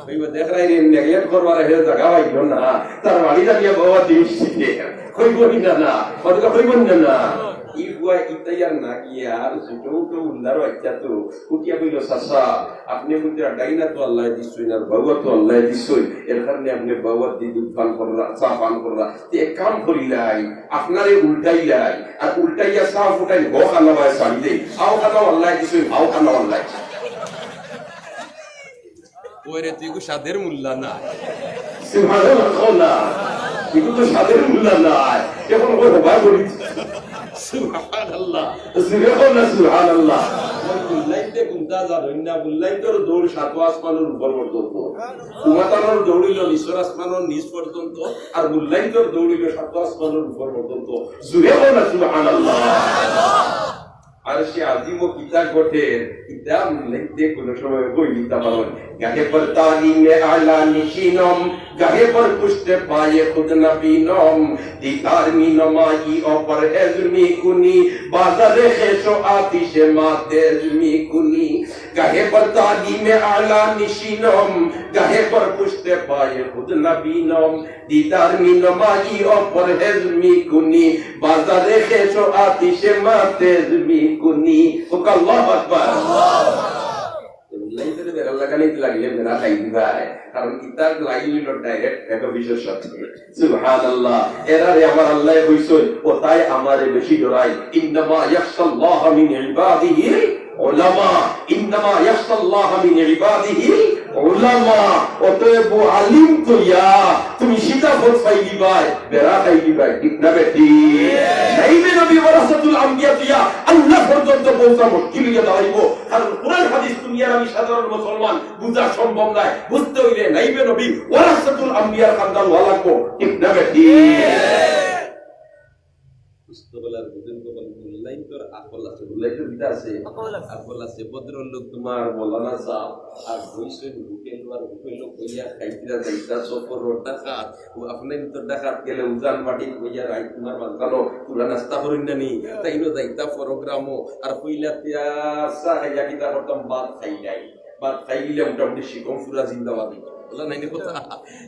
কইবো, "দেখরায় রে, neglect করবার হে জাগা পাইলো না, তার বাড়ি যাইয়া বাউ আত দি মিষ্টি দে।" কইবো নি না, না? কইবো নি না, না? ই বুয়া ইতাইয়ার না গিয়া, আর ছোট ছোট উল্লার বাচ্চা তো, উঠিয়া কইলো, "চাচা, আপনে কইতরা ডাইন আতো আল্লায় দিছইন আর বাউ আতো আল্লায় দিছইন, এর কারণে আপনে বাউ আত দি দুধ পান কররা, চা পান কররা। তে এক কাম করিলাই, আপনারে উল্টাইলাই, আর উল্টাইয়া চা ফুটাইন, হউ খানা বায় ছাড়ি দেই, হাউ খানাও আল্লায় দিছইন, হাউ খানাও আল্লায় দিছইন।" ওরে, তুই ইগু সাধের মোল্লা না। সুবহানাল্লাহ, কও না। ইগু তো সাধের মোল্লা না। এখন ওই হবা করি। সুবহানাল্লাহ। জুরে কও না, সুবহানাল্লাহ। মুল্লাইন্তে কুন্তা জানইন না, মুল্লাইন্তর দৌড় সাত আসমানর উপর পর্যন্ত। কুমাতানর দৌড় অইলো নিচর আসমানর নিচ পর্যন্ত, আর মুল্লাইন্তর দৌড় অইলো সাত আসমানর উপর পর্যন্ত। জুরে কও না, সুবহানাল্লাহ। আরশে আজিমও কিতা ঘটের, ইতা মুল্লাইন্তে কুনু সময় কই দিতা পারইন। گاهی بر تعلیم اعلی نشینم، گاهی بر پشت پای خود نبینم. دیدار می‌نمایی و پرهیز می‌کنی، بازار خویش و آتش ما تیز می‌کنی. گاهی بر تعلیم اعلی نشینم، گاهی بر پشت پای خود نبینم. دیدار می‌نمایی و پرهیز می‌کنی، بازار خویش و آتش ما تیز می‌کنی. হোক আল্লাহু আকবার। তো লাইন তো বেড়া লাগানি তো লাগলে বেড়া খাই দিবায়, কারণ ইতার লাইন অইলো direct head office-র সাথে। সুবহানাল্লাহ। এরারে আমার আল্লায় কইছইন, ও তাই আমারে বেশি ডরাই। إنما يخشى الله من عباده العلماء، إنما يخشى الله من عباده العلماء। অতএব আলিম তো ইয়া, তুমি সিধা পথ পাই দিবায়, বেড়া খাই দিবায়, ঠিক না বেঠিক? নাইবে নবী ওয়ারাসাতুল আম্বিয়া তো ইয়া, আল্লাহ পর্যন্ত পৌঁছা মুশকিল অইয়া দাঁড়াইবো। কারণ কোরআন হাদিস তুমি আর আমি সাধারণ মুসলমান বুঝা সম্ভব নায়। বুঝতে অইলে নাইবে নবী ওয়ারাসাতুল আম্বিয়ার খান্দান অওয়া লাগবো, ঠিক না বেঠিক? বুঝতে বলার বুঝুন তো বলেন, মুল্লাইন্তর আকল আছে, মুল্লাইন্তর কিতা আছে? আকল আছে। আকল আছে। ভদ্রলোক তোমার মৌলানা সাহেব, আর বইছইন হোটেল আর হোটেল কইয়া খাইতরা যাইতা সফর ডাকাত, ও আপনাইন্তর ডাকাত গেলে উজান মাটি কইয়া রাইত তোমার মাঝখানো পুরা নাস্তা করইন না নি, তাইনও যাইতা প্রোগ্রামও, আর কইলা তে আসা খাইয়া কিতা করতাম, ভাত খাইলাই। ভাত খাইলে মোটামুটি শিকম পুরা জিন্দাবাদ অইতো। বুঝলা নাইনি কথা?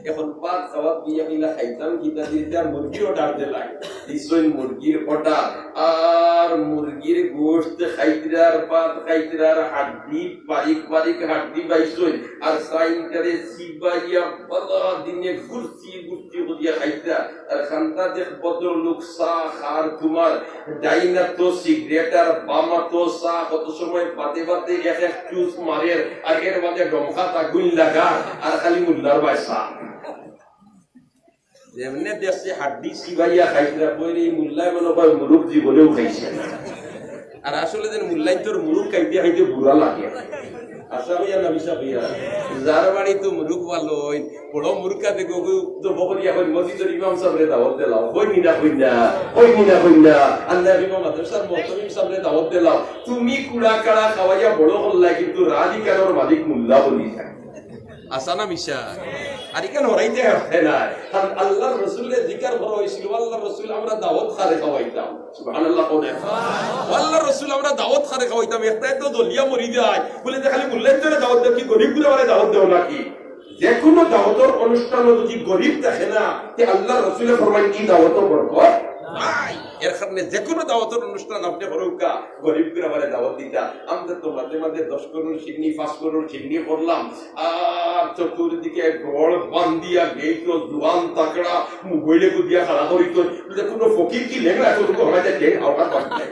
এখন ভাত খাওয়াত গিয়া কিলা খাইতাম, কিতা দিতা মুরগির order দিলাই। দিছইন মুরগির order, আর মুরগির গোশত খাইতরা আর ভাত খাইতরা আর হাড্ডি, বারিক বারিক হাড্ডি পাইছইন। আর চাইনটারে চিবাইয়া বালা দিনে গুরসি গুরসি করিয়া খাইতরা। আর খান্দাত এক ভদ্রলোক চা খার তোমার, ডাইন আতো সিগারেট আর বাম আতো চা, কত সময় বাদে বাদে এক এক চুষ মারের, আর এর বাদে ডমকাত আগুইন লাগার, আর খালি মুল্লার বায় চা। যেমনে দেখছে হাড্ডি চিবাইয়া খাইতরা, কইরে ই মুল্লায় মনে কয় মুরুগ জীবনেও খাইছে না। আর আসলে যেন মুল্লাইন্তর মুরুগ খাইতে খাইতে বুড়া লাগে। আশা অইয়া না মিশা অইয়া? যার বাড়িত মুরুগ ভালা অইন, বড় মুরুগ কাটে গো, গো, তো বকরিয়া কইন, মসজিদর ইমাম সাবরে দাওয়াত দিলাও। কইন নি না, কইন না, কইন নি না, কইন না। আল্লাহ ইমাম মাদ্রাসার মুহতামিম সাবরে দাওয়াত দিলাও। তুমি কুড়া কাড়া খাওয়াইয়া বড় করলায়, কিন্তু রাজ ইকানোর মালিক মুল্লা বনি যায়। আশা না মিশা? আর ইকান হরাইতে পারে না। কারণ আল্লাহর রসুলরে জিকার করা অইছিল, আল্লাহর রসুল, আমরা দাওয়াত কারে খাওয়াইতাম? সুবহানাল্লাহ কও না। ও আল্লাহর রসুল, আমরা দাওয়াত কারে খাওয়াইতাম? একটায় তো জ্বলিয়া মরি যায়। বলে যে খালি মুল্লাইন্তরে দাওয়াত দেও, কি গরিব গুরারে দাওয়াত দেও নাকি? যেকুনু দাওয়াতর অনুষ্ঠানো যদি গরিব থাকে না, তে আল্লাহর রসুলে ফরমাইন, ই দাওয়াতো বরকত নাই। এর কারণে যেকুনু দাওয়াতর অনুষ্ঠান আপনে করউক্কা, গরিব গুরারে দাওয়াত দিতা। আমরা তো মাঝে মাঝে দশ করোড় শিন্নি, পাঁচ করোড় শিন্নি করলাম, আর চতুর্দিকে ঘর বান্ধিয়া গেইট জুয়ান তাকড়া মোবাইলে গুদিয়া খাড়া করিত, যে কুনু ফকির কি লেংড়া চতুর্দিকে হরাই যায়, কে আওয়াজ বাজে।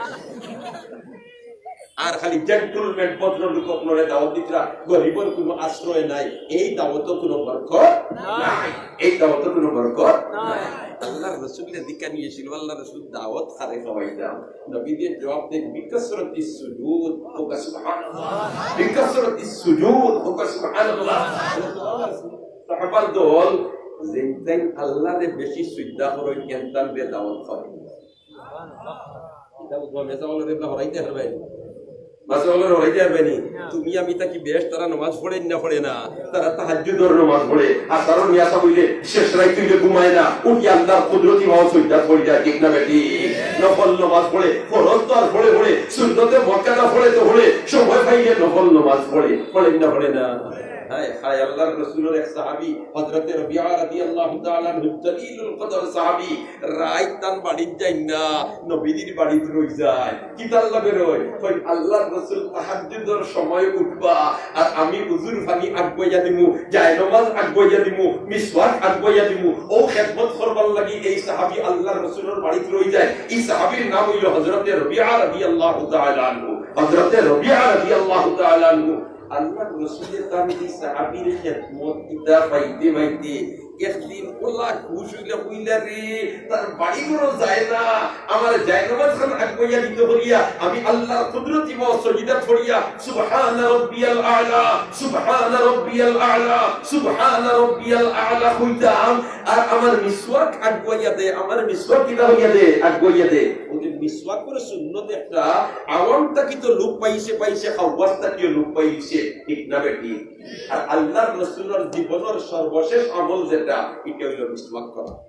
আর খালি জেন্টলম্যান ভদ্রলোক অকলরে দাওয়াত দিতরা, গরিবর কুনু আশ্রয় নাই। এই দাওয়াতো কুনু বরকত নাই। এই দাওয়াতো কুনু বরকত নাই। আল্লাহর রসুলরে জিকানি অইছিল, আল্লাহর রসুল দাওয়াত কারে খাওয়াইতাম? নবীজিয়ে জবাব দেইন, বিকাসরাতিস সুজুদ, কউক্কা সুবহানাল্লাহ। বিকাসরাতিস সুজুদ, কউক্কা সুবহানাল্লাহ। সাহাবার দল, যেইন তাইন আল্লাহরে বেশি সিজদা করইন, এন তানরে দাওয়াত খাওয়াইন। ইটা বুঝবা, মেসাবলরে ইবলা হরাইতে পারবায় নি? মাসাবলরে হরাইতে পারবায় নি? তুমি আমি থাকি বেশ, তারা নমাজ পড়ে না, পড়ে না, তারা তাহাজ্জুদর নমাজ পড়ে, আর তারা মিয়া সাব অইলে শেষ রাইত অইলে ঘুমায় না, উঠি আল্লাহর কুদরতি ভাবে সিজদাত পড়ি যায়, ঠিক না বেঠিক? নফল নমাজ পড়ে, ফরজ তো আর পড়ে পড়ে, সুন্নতে মুআক্কাদা পড়ে তো পড়ে, সময় পাইলে নফল নমাজ পড়ে, পড়ে না, পড়ে না? হায়, হায়, আল্লাহর রসুলর এক সাহাবী, হযরতে রবিআ রাদিয়াল্লাহু তাআলা আনহু, জলিলুল কদর সাহাবী, রাইত তান বাড়িত যাইন না, নবীজির বাড়িত রই যায়। কিতার লাগি রয়? কয়, আল্লাহর রসুল তাহাজ্জুদর সময় উঠবা, আর আমি উজুর পানি আগুয়াইয়া দিমু, জায়নমাজ আগুয়াইয়া দিমু, মিসওয়াক আগুয়াইয়া দিমু। অউ খেদমত করবার লাগি এই সাহাবী আল্লাহর রসুলর বাড়িত রই যায়। ই সাহাবীর নাম অইলো হযরতে রবিআ রাদিয়াল্লাহু তাআলা আনহু। হযরতে রবিআ রাদিয়াল্লাহু তাআলা আনহু। আল্লাহর রসুলে তান ই সাহাবীর খেদমত ইতা পাইতে পাইতে একদিন ওলা খুশ অইলা, কইলা রে, তার বাড়ি ঘরো যায় না, আমার জায়নামাজ খান আগুয়াইয়া দিতো করিয়া, আমি আল্লাহর কুদরতি মা সজিদাত পড়িয়া, সুবহানা রাব্বিয়াল আ'লা, সুবহানা রাব্বিয়াল আ'লা, সুবহানা রাব্বিয়াল আ'লা কইতাম, আর আমার মিসওয়াক আগুয়াইয়া দে, আমার মিসওয়াক কিতা অইয়া দে, আগুয়াইয়া দে। ওই যে মিসওয়াকর সুন্নত একটা আওয়াম থাকি তো লোপ পাইছে, পাইছে, খাওয়াস থাকিও লোপ পাইছে, ঠিক না বেটি? আর আল্লাহর রসুলর জীবনর সর্বশেষ আমল যেটা, এটা অইলো মিসওয়াক করা।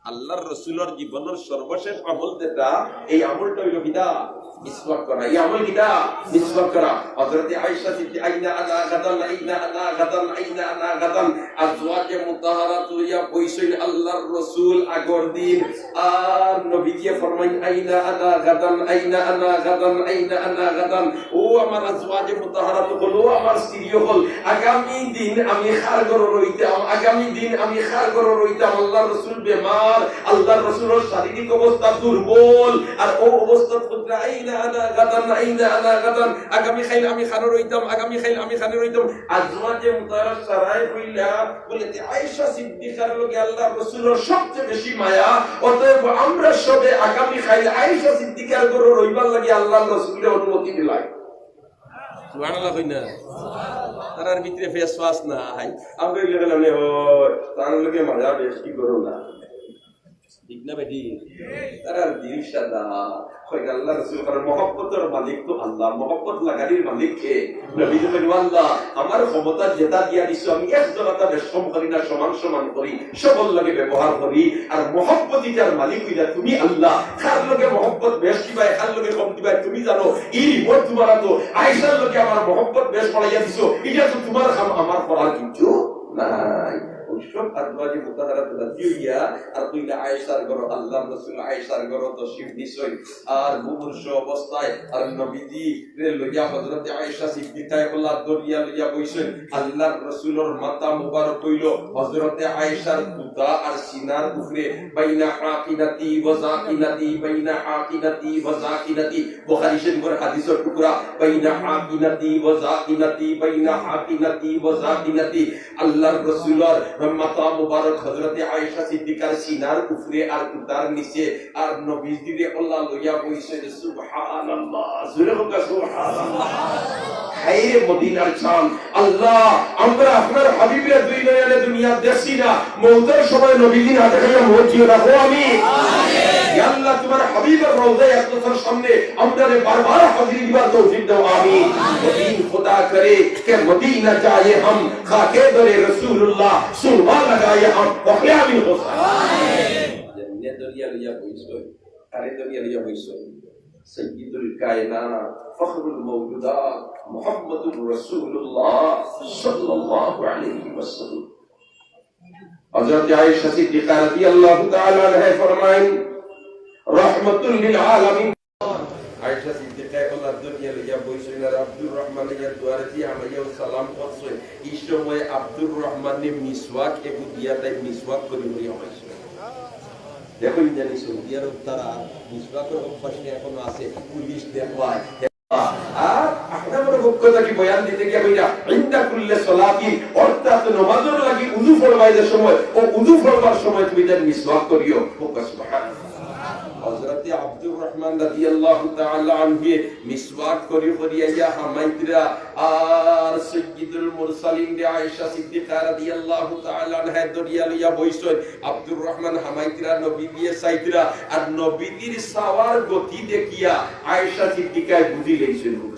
আল্লাহর রসুলর জীবনর সর্বশেষ আমল যেটা, এই আমলটা অইলো কিতা? মিসওয়াক করা। এই আমল কিতা? মিসওয়াক করা। হযরতে আয়েশা সিদ্দিকা, আইনা আনা গাদান, আইনা আনা গাদান, আইনা আনা গাদান। আজওয়াজে মুতাহহারাত লইয়া বইছইন আল্লাহর রসুল আগর দিন। আর নবীজিয়ে ফরমাইন, "আইনা আনা গাদান, আইনা আনা গাদান, আইনা আনা গাদান।" ও আমার আজওয়াজে মুতাহহারাত অকল, ও আমার স্ত্রী অকল, আগামী দিন আমি কার ঘরো রইতাম, আগামী দিন আমি কার ঘরো রইতাম। আল্লাহর রসুল বেমার, আল্লাহর রসুলর শারীরিক অবস্থা দুর্বল, আর ও অবস্থাত কইরা, "আইনা আনা গাদান, আইনা আনা গাদান।" আগামী কাইল আমি কানো রইতাম, আগামী কাইল আমি কানো রইতাম। আজওয়াজে মুতাহহারাত সারায় কইলা, বলে যে আয়েশা সিদ্দিকার লগে আল্লাহর রসুলর সবচেয়ে বেশি মায়া, অতএব আমরা সবে আগামী কাইল আয়েশা সিদ্দিকার ঘরো রইবার লাগি আল্লাহর রসুলরে অনুমতি দিলাই। সুবহানাল্লাহ কই না? তারার ভিতরে ফেসফাস নাই। আমরা অইলে গেলাম নে, "ওই, তার লগে মায়া বেশ, কি করো না?" ঠিক না বেটি? তারার দিল সাদা। কই আল্লাহর রসুল, কারণ মহব্বতর মালিক তো আল্লাহ, মহব্বত লাগানির মালিক কে? নবী যখন, "ও আল্লাহ, আমার ক্ষমতা যেটা দিয়া দিছো, আমি এক জনাতা বেশ কম করি না, সমান সমান করি, সবর লগে ব্যবহার করি।" আর মহব্বত ইটার মালিক অইলা তুমি আল্লাহ, কার লগে মহব্বত বেশ দিবায়, কার লগে কম দিবায় তুমি জানো। এই রিমোট তোমার তো, আয়েশার লগে আমার মহব্বত বেশ বাড়াইয়া দিছো, ইটা তো তোমার কাম, আমার করার কিচ্ছু নাই। ওই সব আজওয়াজে মুতাহহারাত রাজি অইয়া আর কইলা আয়েশার ঘরো, আল্লাহর রসুল আয়েশার ঘরো তশরিফ নিছইন। আর মুমূর্ষ অবস্থায় আর নবীজিরে লইয়া হযরতে আয়েশা সিদ্দিকায় ওলা দরিয়া লইয়া বইছইন। আল্লাহর রসুলর মাথা মুবারক অইলো হযরতে আয়েশার কুতা আর সিনার উপরে, বাইনা হাকিনাতি ওয়া জাকিনাতি, বাইনা হাকিনাতি ওয়া জাকিনাতি। বুখারী শরীফর হাদিসর টুকরা, বাইনা হাকিনাতি ওয়া জাকিনাতি, বাইনা হাকিনাতি ওয়া জাকিনাতি। আল্লাহর রসুলর মাথা মুবারক হযরতে আয়েশা সিদ্দিকার সিনার উপরে আর কুতার নিচে, আর নবীজিরে ওলা লইয়া বইছইন। সুবহানাল্লাহ, জোরে কউক্কা সুবহানাল্লাহ। হায়রে মদিনার চান, আল্লাহ, আমরা আপনার হাবিবরে দুই নয়নে দুনিয়াত দেখছি না, মউতর সময় নবীজির হাতে খাইয়া মউত দিও না, কও আমিন। ইয়া আল্লাহ, তোমার হাবিবের রওজায় আকদসর সামনে আমরারে বারবার হাজিরি দিবার তৌফিক দাও, আমিন। ও দিন খুদা করে কে মদিনা যায় হাম, খাকে দরে রসুলুল্লাহ সুরমা লাগায় হাম, পকড়ে আমিন হোসা। যেমনে দরিয়া লইয়া বইছইন, আরে দরিয়া লইয়া বইছইন। সৈয়দুল কায়নাত, ফখরুল মওজুদাত, মুহাম্মদুর রাসূলুল্লাহ সাল্লাল্লাহু আলাইহি ওয়াসাল্লাম। হযরত আয়েশা সিদ্দিকা রাদিয়াল্লাহু তাআলা আনহা ফরমাইন, "রাহমাতুল লিল আলামিন।" আয়েশা সিদ্দিকা ওলা দরিয়া লইয়া বইছইন আর আব্দুর রহমান ইয়ার দুয়ারে দিয়া হামাইয়া সালাম করছইন। এই সময় আব্দুর রহমানে মিসওয়াক এগু দিয়া তাই মিসওয়াক করি করি হামাইছইন। দেখইন জানি সৌদি আরব তারা মিসওয়াকর অভ্যাসটা এখনো আছে, পুলিশ দেখবায়। আর আপনার পক্ষ থাকি বয়ান দিতে গিয়া কইরা, "ইনদা কুল্লে সলাতিন", অর্থাৎ নমাজর লাগি উযু ফরমাইতে সময়, ও উযু ফরমার সময় তুমি যেন মিসওয়াক করিও। কউক্কা সুবহানাল্লাহ। হযরতে আব্দুর রহমান রাদিয়াল্লাহু তাআলা আনহু মিসওয়াক করি করি আইয়া হামাইতরা, আর সাইয়্যিদুল মুরসালিন রে আয়েশা সিদ্দিকা রাদিয়াল্লাহু তাআলা আনহা দরিয়া লইয়া বইছইন। আব্দুর রহমান হামাইতরা, নবীজিয়ে চাইতরা, আর নবীজির চাওয়ার গতি দেখিয়া আয়েশা সিদ্দিকায় বুঝি লইছইন।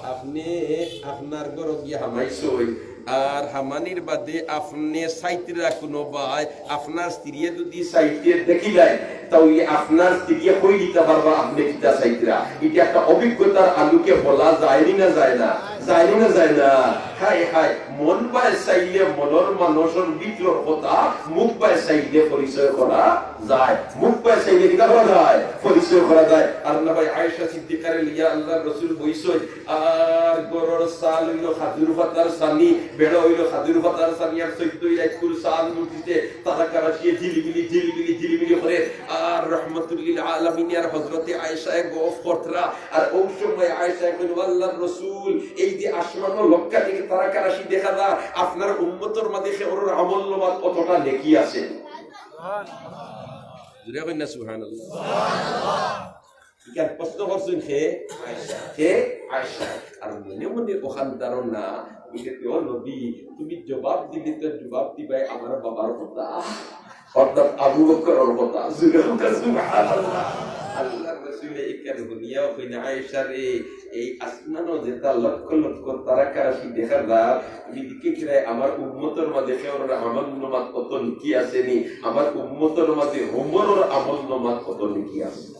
আপনে আপনার ঘরো গিয়া হামাইছইন, আর হামানির বাদে আপনে চাইতরা কুনু বায়, আপনার স্ত্রীয়ে যদি চাইতে দেখিলায়, তাইলে আপনার স্ত্রীয়ে কই দিতা পারবা আপনে কিতা চাইতরা। ইটা একটা অভিজ্ঞতার আলোকে বলা যায়নি না যায় না? যায়নি না যায় না? হায় হায়, মন বায় চাইলে মনর মানুষর ভিতরর কথা, মুখ বায় চাইলে পরিচয় করা যায়। মুখ বায় চাইলে কিতা করা যায়? পরিচয় করা যায়। আর না ভাই, আয়েশা সিদ্দিকারে লইয়া আল্লাহর রসুল বইছইন, আর ঘরর চাল অইলো খাজুর পাতার ছানি, বেড়া অইলো খাজুর পাতার ছানি, আর চৈদ্দই রাইত কুল চাল উঠিছে, তারা কারাশিয়ে ঝিলিমিলি, ঝিলিমিলি, ঝিলিমিলি করে। আর রহমাতুল্লিল আলামিন আর হযরতে আয়েশায় গফ করতরা। আর অউ সময় আয়েশায় কইন, "ও আল্লাহর রসুল, এই যে আসমানো লক্ষ কোটি তারা কারাশি দেখা আপনার উম্মতর মাঝে কেউর আমলনামাত কতটা নেকি আছে? জোরে কইন না সুবহানাল্লাহ। ইখান প্রশ্ন করছইন কে? আয়েশা। কে? আয়েশা। আর মনে মনে অখান ধারণা, বুলে, "ও নবী, তুমি জবাব দিলে তো জবাব দিবায় আমার বাবার কথা।" অর্থাৎ আবু বকরর কথা। জোরে কইন সুবহানাল্লাহ। আল্লাহর রাসূলে ইখান হুনিয়াও কইন, "আয়েশা রে, এই আসমানো যেতা লক্ষ লক্ষ তারকা রাশি দেখা যায়, তুমি দেখি কিরায় আমার উম্মতর মাঝে কেউর আমলনামাত কত নেকি আছে নি, আমার উম্মতর মাঝে ওমরর আমলনামাত কত নেকি আছে।"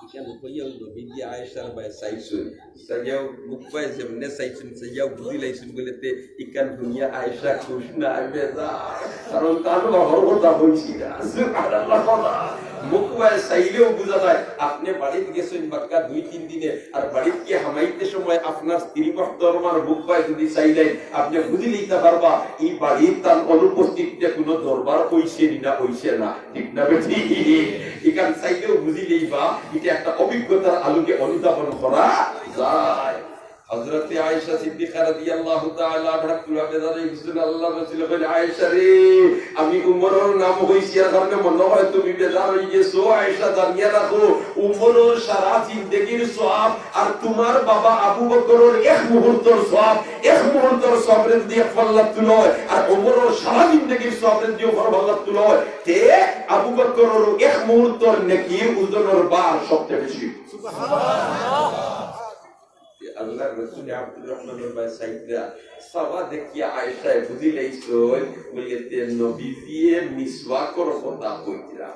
ইখান কইয়া নবীজি আয়েশার বায় চাইছইন। চাইয়াও মুখ বায় যেমনে চাইছইন, চাইয়াও বুঝিলাইছইন বুলে তে ইখান হুনিয়া আয়েশা খুশ না বেজার। কারণ তান বাবার কথা কইছি না। সুবহানাল্লাহ। মুখ বায় চাইলেও বুঝা যায়, আপনে বাড়িত গেছইন বাক্কা দুই তিন দিনে, আর বাড়িত গিয়া হামাইতে সময় আপনার স্ত্রী মুহতরমার মুখ বায় যদি চাইলাইন, আপনে বুঝিলাইতা পারবা, ই বাড়িত তান অনুপস্থিতিতে কুনু দরবার অইছে নি না অইছে না। ঠিক না বেঠিক? ইখান চাইলেও বুঝিলাইবা, ইটা একটা অভিজ্ঞতার আলোকে অনুধাবন করা যায়। হযরতে আয়েশা সিদ্দিকা রাদিয়াল্লাহু তাআলা আনহা পুরা বেজার অইগেছইন। আল্লাহর রাসূলে কইলা, "আয়েশা রে, আমি উমরর নাম কইছি, এর কারণে মনে হয় তুমি বেজার অইগেছো। আয়েশা, জানিয়া রাখো, উমরর সারা জিন্দেগির সওয়াব আর তুমার বাবা আবু বকরর এক মুহূর্তর সওয়াব, এক মুহূর্তর সওয়াবরে যদি এক পাল্লাত তুলা অয়, আর উমরর সারা জিন্দেগির সওয়াবরে যদি অপর পাল্লাত তুলা অয়, তে আবু বকরর এক মুহূর্তর নেকির ওজনর ভার সবচেয়ে বেশি।" তে আল্লাহর রাসূলে আব্দুর রহমানর বায় চাইরা চাওয়া দেখিয়া আয়েশায় বুঝিলাইছইন, বুলে তে নবীজিয়ে মিসওয়াকর কথা কইরা।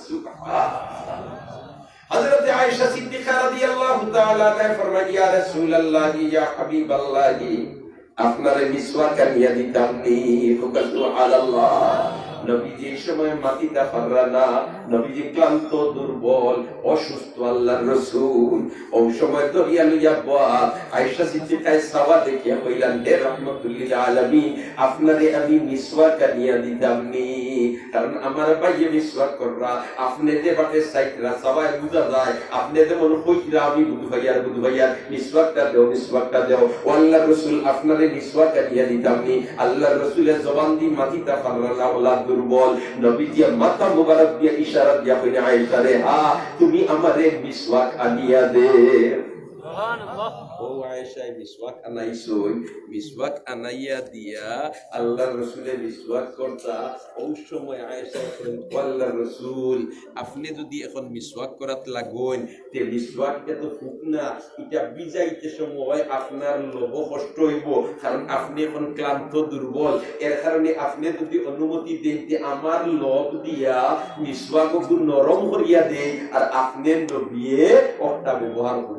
সুবহানাল্লাহ। হযরতে আয়েশা সিদ্দিকা রাদিয়াল্লাহু তাআলা আনহা ফরমাইন, "ইয়া রাসূলাল্লাহি, ইয়া হাবিবাল্লাহি, আপনারে মিসওয়াক আনিয়া দিতাম নি।" সুবহানাল্লাহ। নবীজি এই সময় মাতিতা পাররা না, নবীজি ক্লান্ত, দুর্বল, অসুস্থ আল্লাহর রাসূল। অউ সময় দরিয়া লইয়া বওয়া আয়েশা সিদ্দিকায় চাওয়া দেখিয়া কইলা, "হে রহমাতুল লিল আলামিন, আপনারে আমি মিসওয়াক আনিয়া দিতাম নি।" কারণ আমার ভাইয়ে মিসওয়াক কররা, আপনে যে বাটে চাইরা, চাওয়ায় বুঝা যায়, আপনে যেমন কইরা, "আমি বুঝ ভাইয়ার, বুঝ ভাইয়ার, মিসওয়াকটা দেও, মিসওয়াকটা দেও।" ও আল্লাহর রাসূল, আপনারে মিসওয়াক আনিয়া দিতাম নি। আল্লাহর রাসূলে জবান দি মাতিতা পাররা না, অলা দুর্বল। নবীজিয়ে মাথা মুবারক দিয়া ইশারা দিয়া কইলা, "আয়েশা রে, হা, তুমি আমারে মিসওয়াক আনিয়া দে।" সুবহানাল্লাহ। ও আয়েশায় মিসওয়াক আনাইছইন, মিসওয়াক আনাইয়া দিয়া আল্লাহর রাসূলে মিসওয়াক করতা। অউ সময় আয়েশায় কইন, "ও আল্লাহর রাসূল, আপনে যদি এখন মিসওয়াক করাত লাগইন, তে মিসওয়াকটা তো ফুক না, ইটা ভিজাইতে সময় আপনার লবো কষ্ট অইবো, কারণ আপনে এখন ক্লান্ত দুর্বল, এর কারণে আপনে যদি অনুমতি দেইন, তে আমার লব দিয়া মিসওয়াক অগু নরম করিয়া দেই, আর আপনে নবিয়ে অটা ব্যবহার করি।"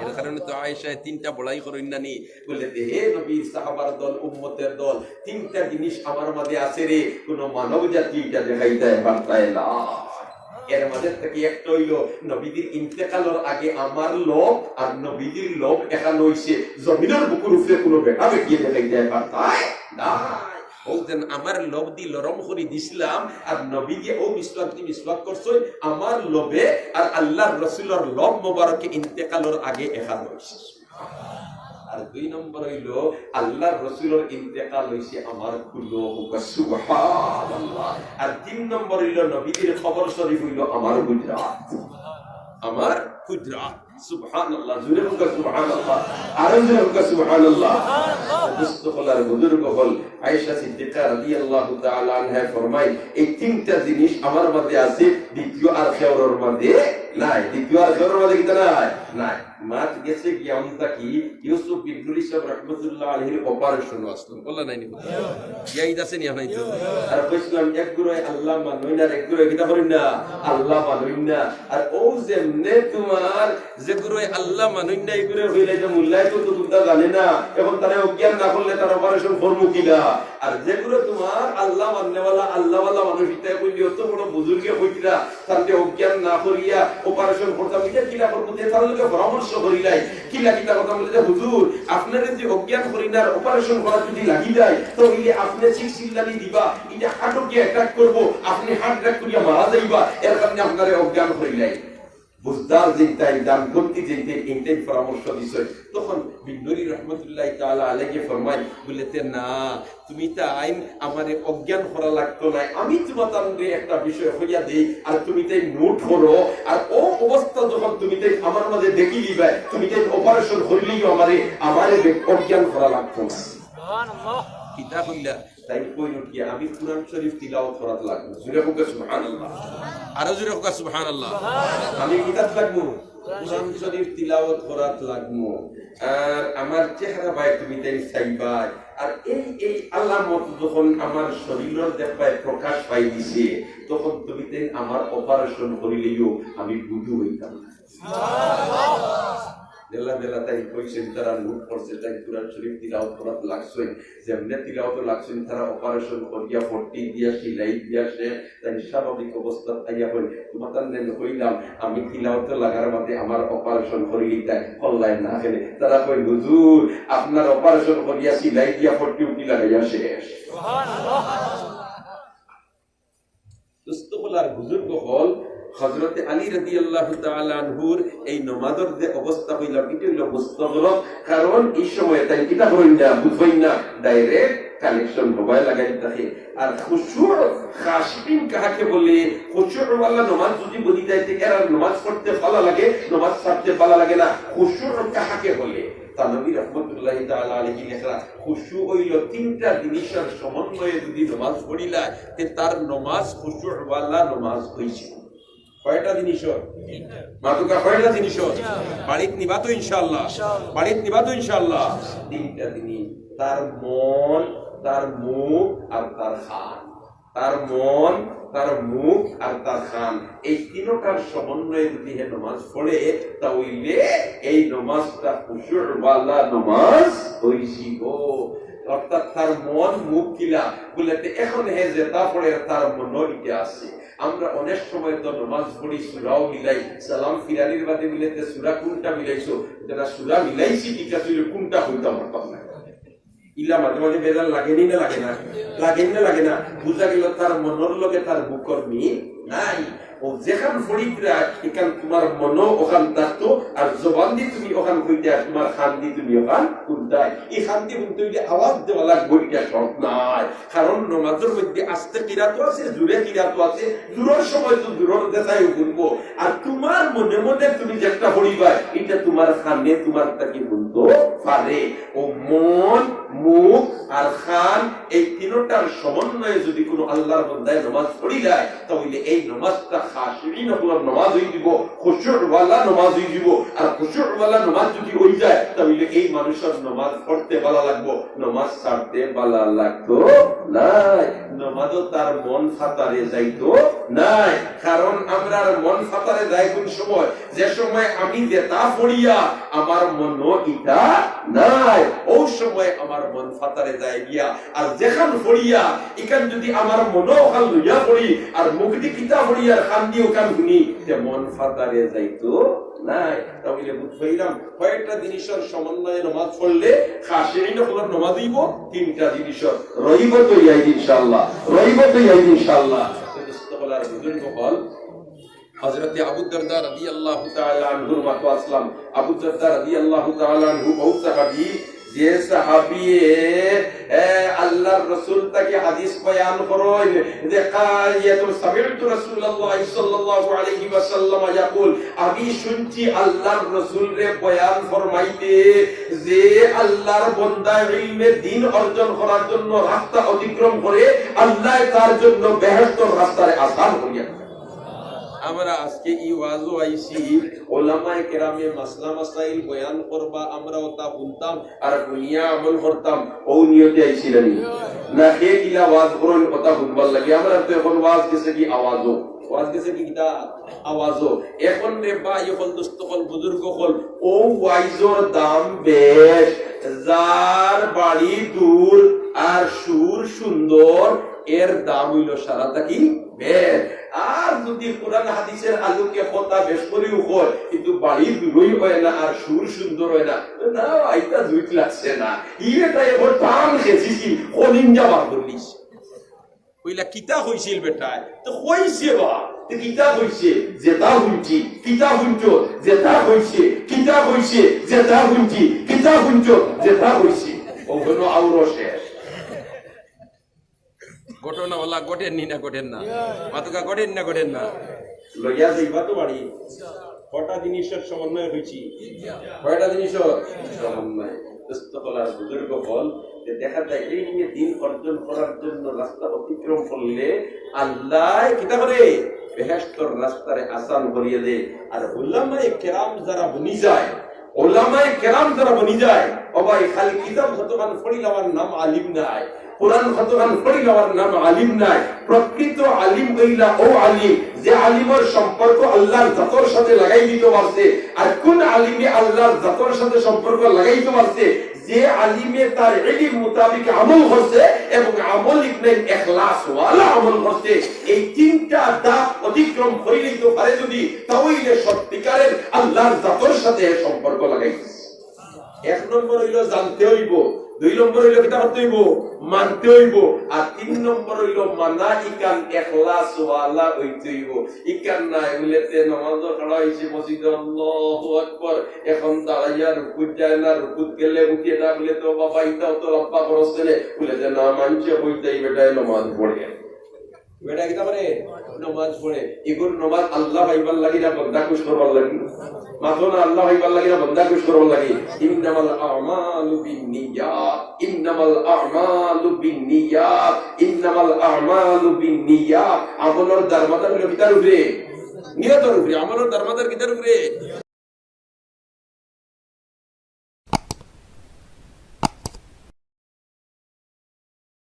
এর কারণে তো আয়েশায় তিনটা বড়াই করইন না নি, বুলে, "হে নবীর সাহাবার দল, উম্মতের দল, তিনটা জিনিস আমার মাঝে আছে রে, কুনু মানব জাতি ইটা দেখাইতায় পারতায় না।" এর মাঝে থাকি একটা অইলো, নবীজির ইন্তেকালর আগে আমার লব আর নবীজির লব একখান অইছে, জমিনর বুকুর উপরে কুনু বেটা বেটিয়ে দেখাইতায় পারতায় না। অউ যেন আমার লব দি লরম করি দিছলাম, আর নবীজিয়ে অউ মিসওয়াক দি মিসওয়াক করছইন, আমার লবে আর আল্লাহর রাসূলর লব মোবারকে ইন্তেকালর আগে একখান অইছে। আর দুই নম্বর অইলো, আল্লাহর রাসূলর ইন্তেকাল অইছে আমার কুলো। সুবহানাল্লাহ। আর তিন নম্বর অইলো, নবীজির কবর শরীফ অইলো আমার হুজরাত। আমার হুজরাত। সুবহানাল্লাহ। জোরে কউক্কা সুবহানাল্লাহ। আরো জোরে কউক্কা সুবহানাল্লাহ। দোস্ত অকল আর বুজুর্গ অকল, আয়েশা সিদ্দিকা রাদিয়াল্লাহু তাআলা আনহা ফরমাইন, "এই তিনটা জিনিস আমার মাঝে আছে, দ্বিতীয় আর কেউর মাঝে নাই।" দ্বিতীয় আর কেউর মাঝে কিতা নাই? নাই। মাত গেছে গিয়া অন্তা কি ইউসুফ বিন নুরি সাহেব রহমতুল্লাহ আলাইহির অপারেশন আসলো। বললা নাই নি? ইয়াদ আছে নি আপনার তো? আর কইছিলাম, এক গুরুয়ে আল্লাহ মানইন না, আর এক গুরুয়ে কিতা করইন না? আল্লাহ মানইন না। আর অউ যেমনে তুমার যে গুরুয়ে আল্লাহ মানইন না, ই গুরুয়ে কইলে যে মোল্লায় তো, তো কুন্তা জানে না, এখন তারে অজ্ঞান না করলে তার অপারেশন করমু কিলা? আর যে গুরুয়ে তুমার আল্লাহ মাননেওয়ালা, আল্লাহওয়ালা মানুষ, ইতায় কইলে অত বড় বুজুর্গে কইতরা, তানরে অজ্ঞান না করিয়া অপারেশন করতাম, ইটা কিলা করমু? তে তার লগে পরামর্শ করিলাই, কিলা কিতা কথা বলে যে, "হুজুর, আপনারে যদি অজ্ঞান করি না আর অপারেশন করা যদি লাগি যায়, তাইলে আপনে চিক চিল্লানি দিবা, ইটা হার্টে গিয়া অ্যাটাক করবো, আপনে হার্ট অ্যাটাক করিয়া মারা যাইবা, এর কারণে আপনারে অজ্ঞান করিলাই।" বুঝদার যেইটাই, ডানপন্থী যেইটাই, এইটাই পরামর্শ দিছে। তখন বিন নুরি রহমতুল্লাহ তাআলা আলাইহি ফরমাইন, বলে, "তে না, তুমি তাইন আমারে অজ্ঞান করা লাগতো নায়, আমি তুমাতানরে একটা বিষয় কইয়া দেই, আর তুমি তাইন নোট করো, আর অউ অবস্থা যখন তুমি তাইন আমার মাঝে দেখিলিবায়, তুমি তাইন অপারেশন করিলিও আমারে, আমারে বে-, অজ্ঞান করা লাগতো নায়।" কিতা কইলা? তাইন কইন উঠিয়া, "আমি কুরআন শরীফ তিলাওয়াত করাত লাগমু।" জুরে কউক্কা সুবহানাল্লাহ। আরো জুরে কউক্কা সুবহানাল্লাহ। "আমি কিতাত লাগমু? কুরআন শরীফ তিলাওয়াত করাত লাগমু। আর আমার চেহারা বায় তুমি তাইন চাইবায়। আর এই, এই আলামত যখন আমার শরীরর দেখবায় প্রকাশ পাই দিছে, তখন তুমি তাইন আমার অপারেশন করিলিও আমি বুঝু অইতাম না।" বেলা বেলা তাইন কইছইন, তারা নোট করছে, তাইন কুরআন শরীফ তিলাওয়াত করাত লাগছইন। যেমনে তিলাওয়াতো লাগছইন, তারা অপারেশন করিয়া, পট্টি দিয়া, সিলাই দিয়া শেষ, তাইন স্বাভাবিক অবস্থাত আইয়া কইন, "তুমাতানরে কইলাম, আমি তিলাওয়াতো লাগার বাদে আমার অপারেশন করিলিতায়, করলায় না কেনে?" তারা কইন, "হুজুর, আপনার অপারেশন করিয়া, সিলাই দিয়া, পট্টি উট্টি লাগাইয়া শেষ।" দোস্ত অকল আর বুজুর্গ অকল, হযরতে আলী রাদিয়াল্লাহু তাআলা আনহুর এই নমাজর যে অবস্থা কইলাম, ইটা অইলো মুস্তগরক। কারণ ই সময় তাইন কিতা করইন না, বুঝইন না, direct connection mobile লাগাইল থাকে। আর খুশু খাশিইন কাহাকে বলে? খুশু ওয়ালা নমাজ যদি বলি যায়, তে এরা নমাজ পড়তে ভালা লাগে, নমাজ ছাড়তে ভালা লাগে না। খুশু কাহাকে বলে? থানভী রহমতুল্লাহি তাআলা আলাইহি লেখরা, খুশু অইলো তিনটা জিনিসর সমন্বয়ে যদি নমাজ পড়িলায়, তে তার নমাজ খুশু ওয়ালা নমাজ অইছে। কয়টা জিনিসর? মাতুক্কা, কয়টা জিনিসর? বাড়িত নিবা তো ইনশাআল্লাহ? বাড়িত নিবা তো ইনশাআল্লাহ? তিনটা জিনিস, তার মন, তার মুখ আর তার কান। তার মন, তার মুখ আর তার কান, এই তিনটার সমন্বয়ে যদি হে নমাজ পড়ে, তা অইলে এই নমাজটা খুশু ওয়ালা নমাজ অইযিবো। অর্থাৎ তার মন মুখ কিলা বলে, তে এখন হে যেটা পড়ে তার মনও ইটা আছে। আমরা অনেক সময় তো নমাজ পড়ি, সূরাও মিলাই, সালাম ফিরানির বাদে বলে, তে সূরা কুনটা মিলাইছো? ইটা না, সূরা মিলাইছি, ঠিক আছে, অইলে কুনটা কইতাম পারতাম না। ইলা মাঝে মাঝে বেজার লাগেনি না লাগে না? লাগেনি না লাগে না? বুঝা গেল তার মনর লগে তার মুখর মিল নাই। ও যেখান ফড়িতরা, এখান তোমার মনও ওখান থাকতো, আর জবান দি তুমি ওখান কইতে, আর তোমার কান দি তুমি ওখান হুনতায়। ই কান দি হুনতে অইলে আওয়াজ দেওয়া লাগবো, ইটা শর্ত নাই। কারণ নমাজর মধ্যে আস্তে কিরাতও আছে, জুরে কিরাতও আছে, জুরর সময় তো জুরর দেশাইও হুনবো। আর তোমার মনে মনে তুমি যেটা পড়িবায়, ইটা তোমার কানে তোমার থাকি হুনতো পারে। ও মন, মুখ আর কান, এই তিনটার সমন্বয়ে যদি কোনো আল্লাহর বান্দায় নমাজ পড়িলায়, তাহলে এই নমাজটা খাশিইন অকলর নমাজ অইযিবো, খুশু ওয়ালা নমাজ অইযিবো। আর খুশু ওয়ালা নমাজ যদি অইযায়, তাহলে এই মানুষর নমাজ পড়তে ভালা লাগবো, নমাজ ছাড়তে ভালা লাগতো নায়। নমাজও তার মন ফাতারে যাইতো নায়, কারণ আমরার মন ফাতারে যায় কোন সময়? যে সময় আমি যেটা পড়িয়া আমার মনো ইটা নাই, ও সময় আমার মন ফাতারে যায় গিয়া। আর যেখান পড়িয়া, ইখান যদি আমার মনো ওখান লইয়া পড়ি, আর মুখ দি কিতা পড়ি আর কান দি ওখান হুনি, তে মন ফাতারে যাইতো নাই। তাহলে বুঝ পাইলাম, কয়েকটা জিনিসর সমন্বয়ে নমাজ পড়লে খাশিইন অকলর নমাজ অইবো, তিনটা জিনিসর রইবো তো ইয়াই ইনশাআল্লাহ, রইবো তো ইয়াই ইনশাআল্লাহ। তো দোস্ত অকল আর বুজুর্গ অকল, হযরতে আবু দারদা রাদিয়াল্লাহু তাআলা আনহুর মাতো আসলাম। আবু দারদা রাদিয়াল্লাহু তাআলা আনহু বউত সাহাবী, যে সাহাবীয়ে, এ, আল্লাহর রাসূল থাকি হাদিস বয়ান করইন, যে কা-, ইয়া তো সামি'তু রাসূলুল্লাহ সাল্লাল্লাহু আলাইহি ওয়াসাল্লাম ইয়াকুল, আমি শুনছি আল্লাহর রাসূলরে বয়ান ফরমাইতে, যে আল্লাহর বান্দা ইলমে দ্বীন অর্জন করার জন্য রাস্তা অতিক্রম করে, আল্লাহ তার জন্য বেহেশতর রাস্তারে আসান করিয়া দেন। আমরা আজকে ই ওয়াজো আইছি, ওলামায়ে কেরামে মাসলা মাসাইল বয়ান করবা, আমরা ওটা হুনতাম আর হুনিয়া আমল করতাম, ও নিয়তে আইছি না নি? না, কে কিলা ওয়াজ করইন ওটা হুনবার লাগি? আমরা তো এখন ওয়াজ গেছে কি আওয়াজো, ওয়াজ গেছে কি কিতা আওয়াজো। এখন রে ভাই অকল, দোস্ত অকল, বুজুর্গ অকল, ও ওয়াইজর দাম বেশ, যার বাড়ি দূর আর সুর সুন্দর, এর দাম অইলো সারা থাকি বেশ। আর যদি কোরআন হাদিসের আলোকে কথা বেশ করিও কয়, কিন্তু বাড়ি দূরই হয় না আর সুর সুন্দর হয় না, না, ইটা জুইত লাগছে না। ই বেটা এখন টান খেয়েছি, কলিঞ্জা বার করলিস। কইলা, "কিতা কইছিল বেটায়?" তো কইছে বা, তো কিতা কইছে? "যেটা হুনছি।" "কিতা হুনছো?" "যেটা কইছে।" "কিতা কইছে?" "যেটা হুনছি।" "কিতা হুনছো?" "যেটা কইছে।" ও হলো আউরো শেষ। ঘটনা ওলা ঘটের নি না ঘটের না? মাতুকা ঘটের নি না ঘটের না? লইয়া যাইবা তো বাড়ি। কটা জিনিসর সমন্বয় হইছি? কয়টা জিনিসর সমন্বয়? দোস্ত হলার বুজুর্গ হল যে দেখা যায় এই নিয়ে দিন অর্জন করার জন্য রাস্তা অতিক্রম করলে আল্লাহ কিতা করে? বেহেশতর রাস্তারে আসান করিয়া দে। আর উলামায়ে কেরাম যারা বনি যায়, ওলামায়ে কেরাম যারা বনি যায়, ও ভাই, খালি কিতাব কতখান পড়িলাওয়ার নাম আলিম নায়, কোরআন কতখান পড়িলাওয়ার নাম আলিম নায়। প্রকৃত আলিম অইলা ও আলিম, যে আলিমর সম্পর্ক আল্লাহর জাতর সাথে লাগাই দিতে পারছে। আর কোন আলিমে আল্লাহর জাতর সাথে সম্পর্ক লাগাইতে পারছে? যে আলিমে তার ইলিম মোতাবিক আমল করছে এবং আমল ইকনাইন এখলাস ওয়ালা আমল করছে। এই তিনটা ধাপ অতিক্রম করিলিতে পারে যদি, তাহলে সত্যিকারের আল্লাহর জাতর সাথে সম্পর্ক লাগাইছে। এক নম্বর অইলো জানতে অইবো, দুই নম্বর অইলো কিতা করতে অইবো? মানতে অইবো। আর তিন নম্বর অইলো মানা ইকান এখলাস ওয়ালা অইতে অইবো। ইকান নাই বুলে তে নমাজও খাড়া অইছে মসজিদে, আল্লাহু আকবার, এখন দাঁড়াইয়া রুকুত যায় না, রুকুত গেলে উঠে না বুলে, তো বাবা ইতাও তো লম্বা খরচ ছেলে বুলে যে না মানছে হইতেই বেটায় নমাজ পড়ে। বেটা কিতা করে? নমাজ পড়ে। ইগুর নমাজ আল্লাহ পাইবার লাগি না বন্দা খুশ করবার লাগি? মাতো না, আল্লাহ পাইবার লাগি না বন্দা খুশ করবার লাগি? ইন্নামাল আমালু বিন্নিয়াত, ইন্নামাল আমালু বিন্নিয়াত, ইন্নামাল আমালু বিন্নিয়াত। আমলর দারমাদার অইলো কিতার উপরে? নিয়তর উপরে। আমলর দারমাদার কিতার উপরে?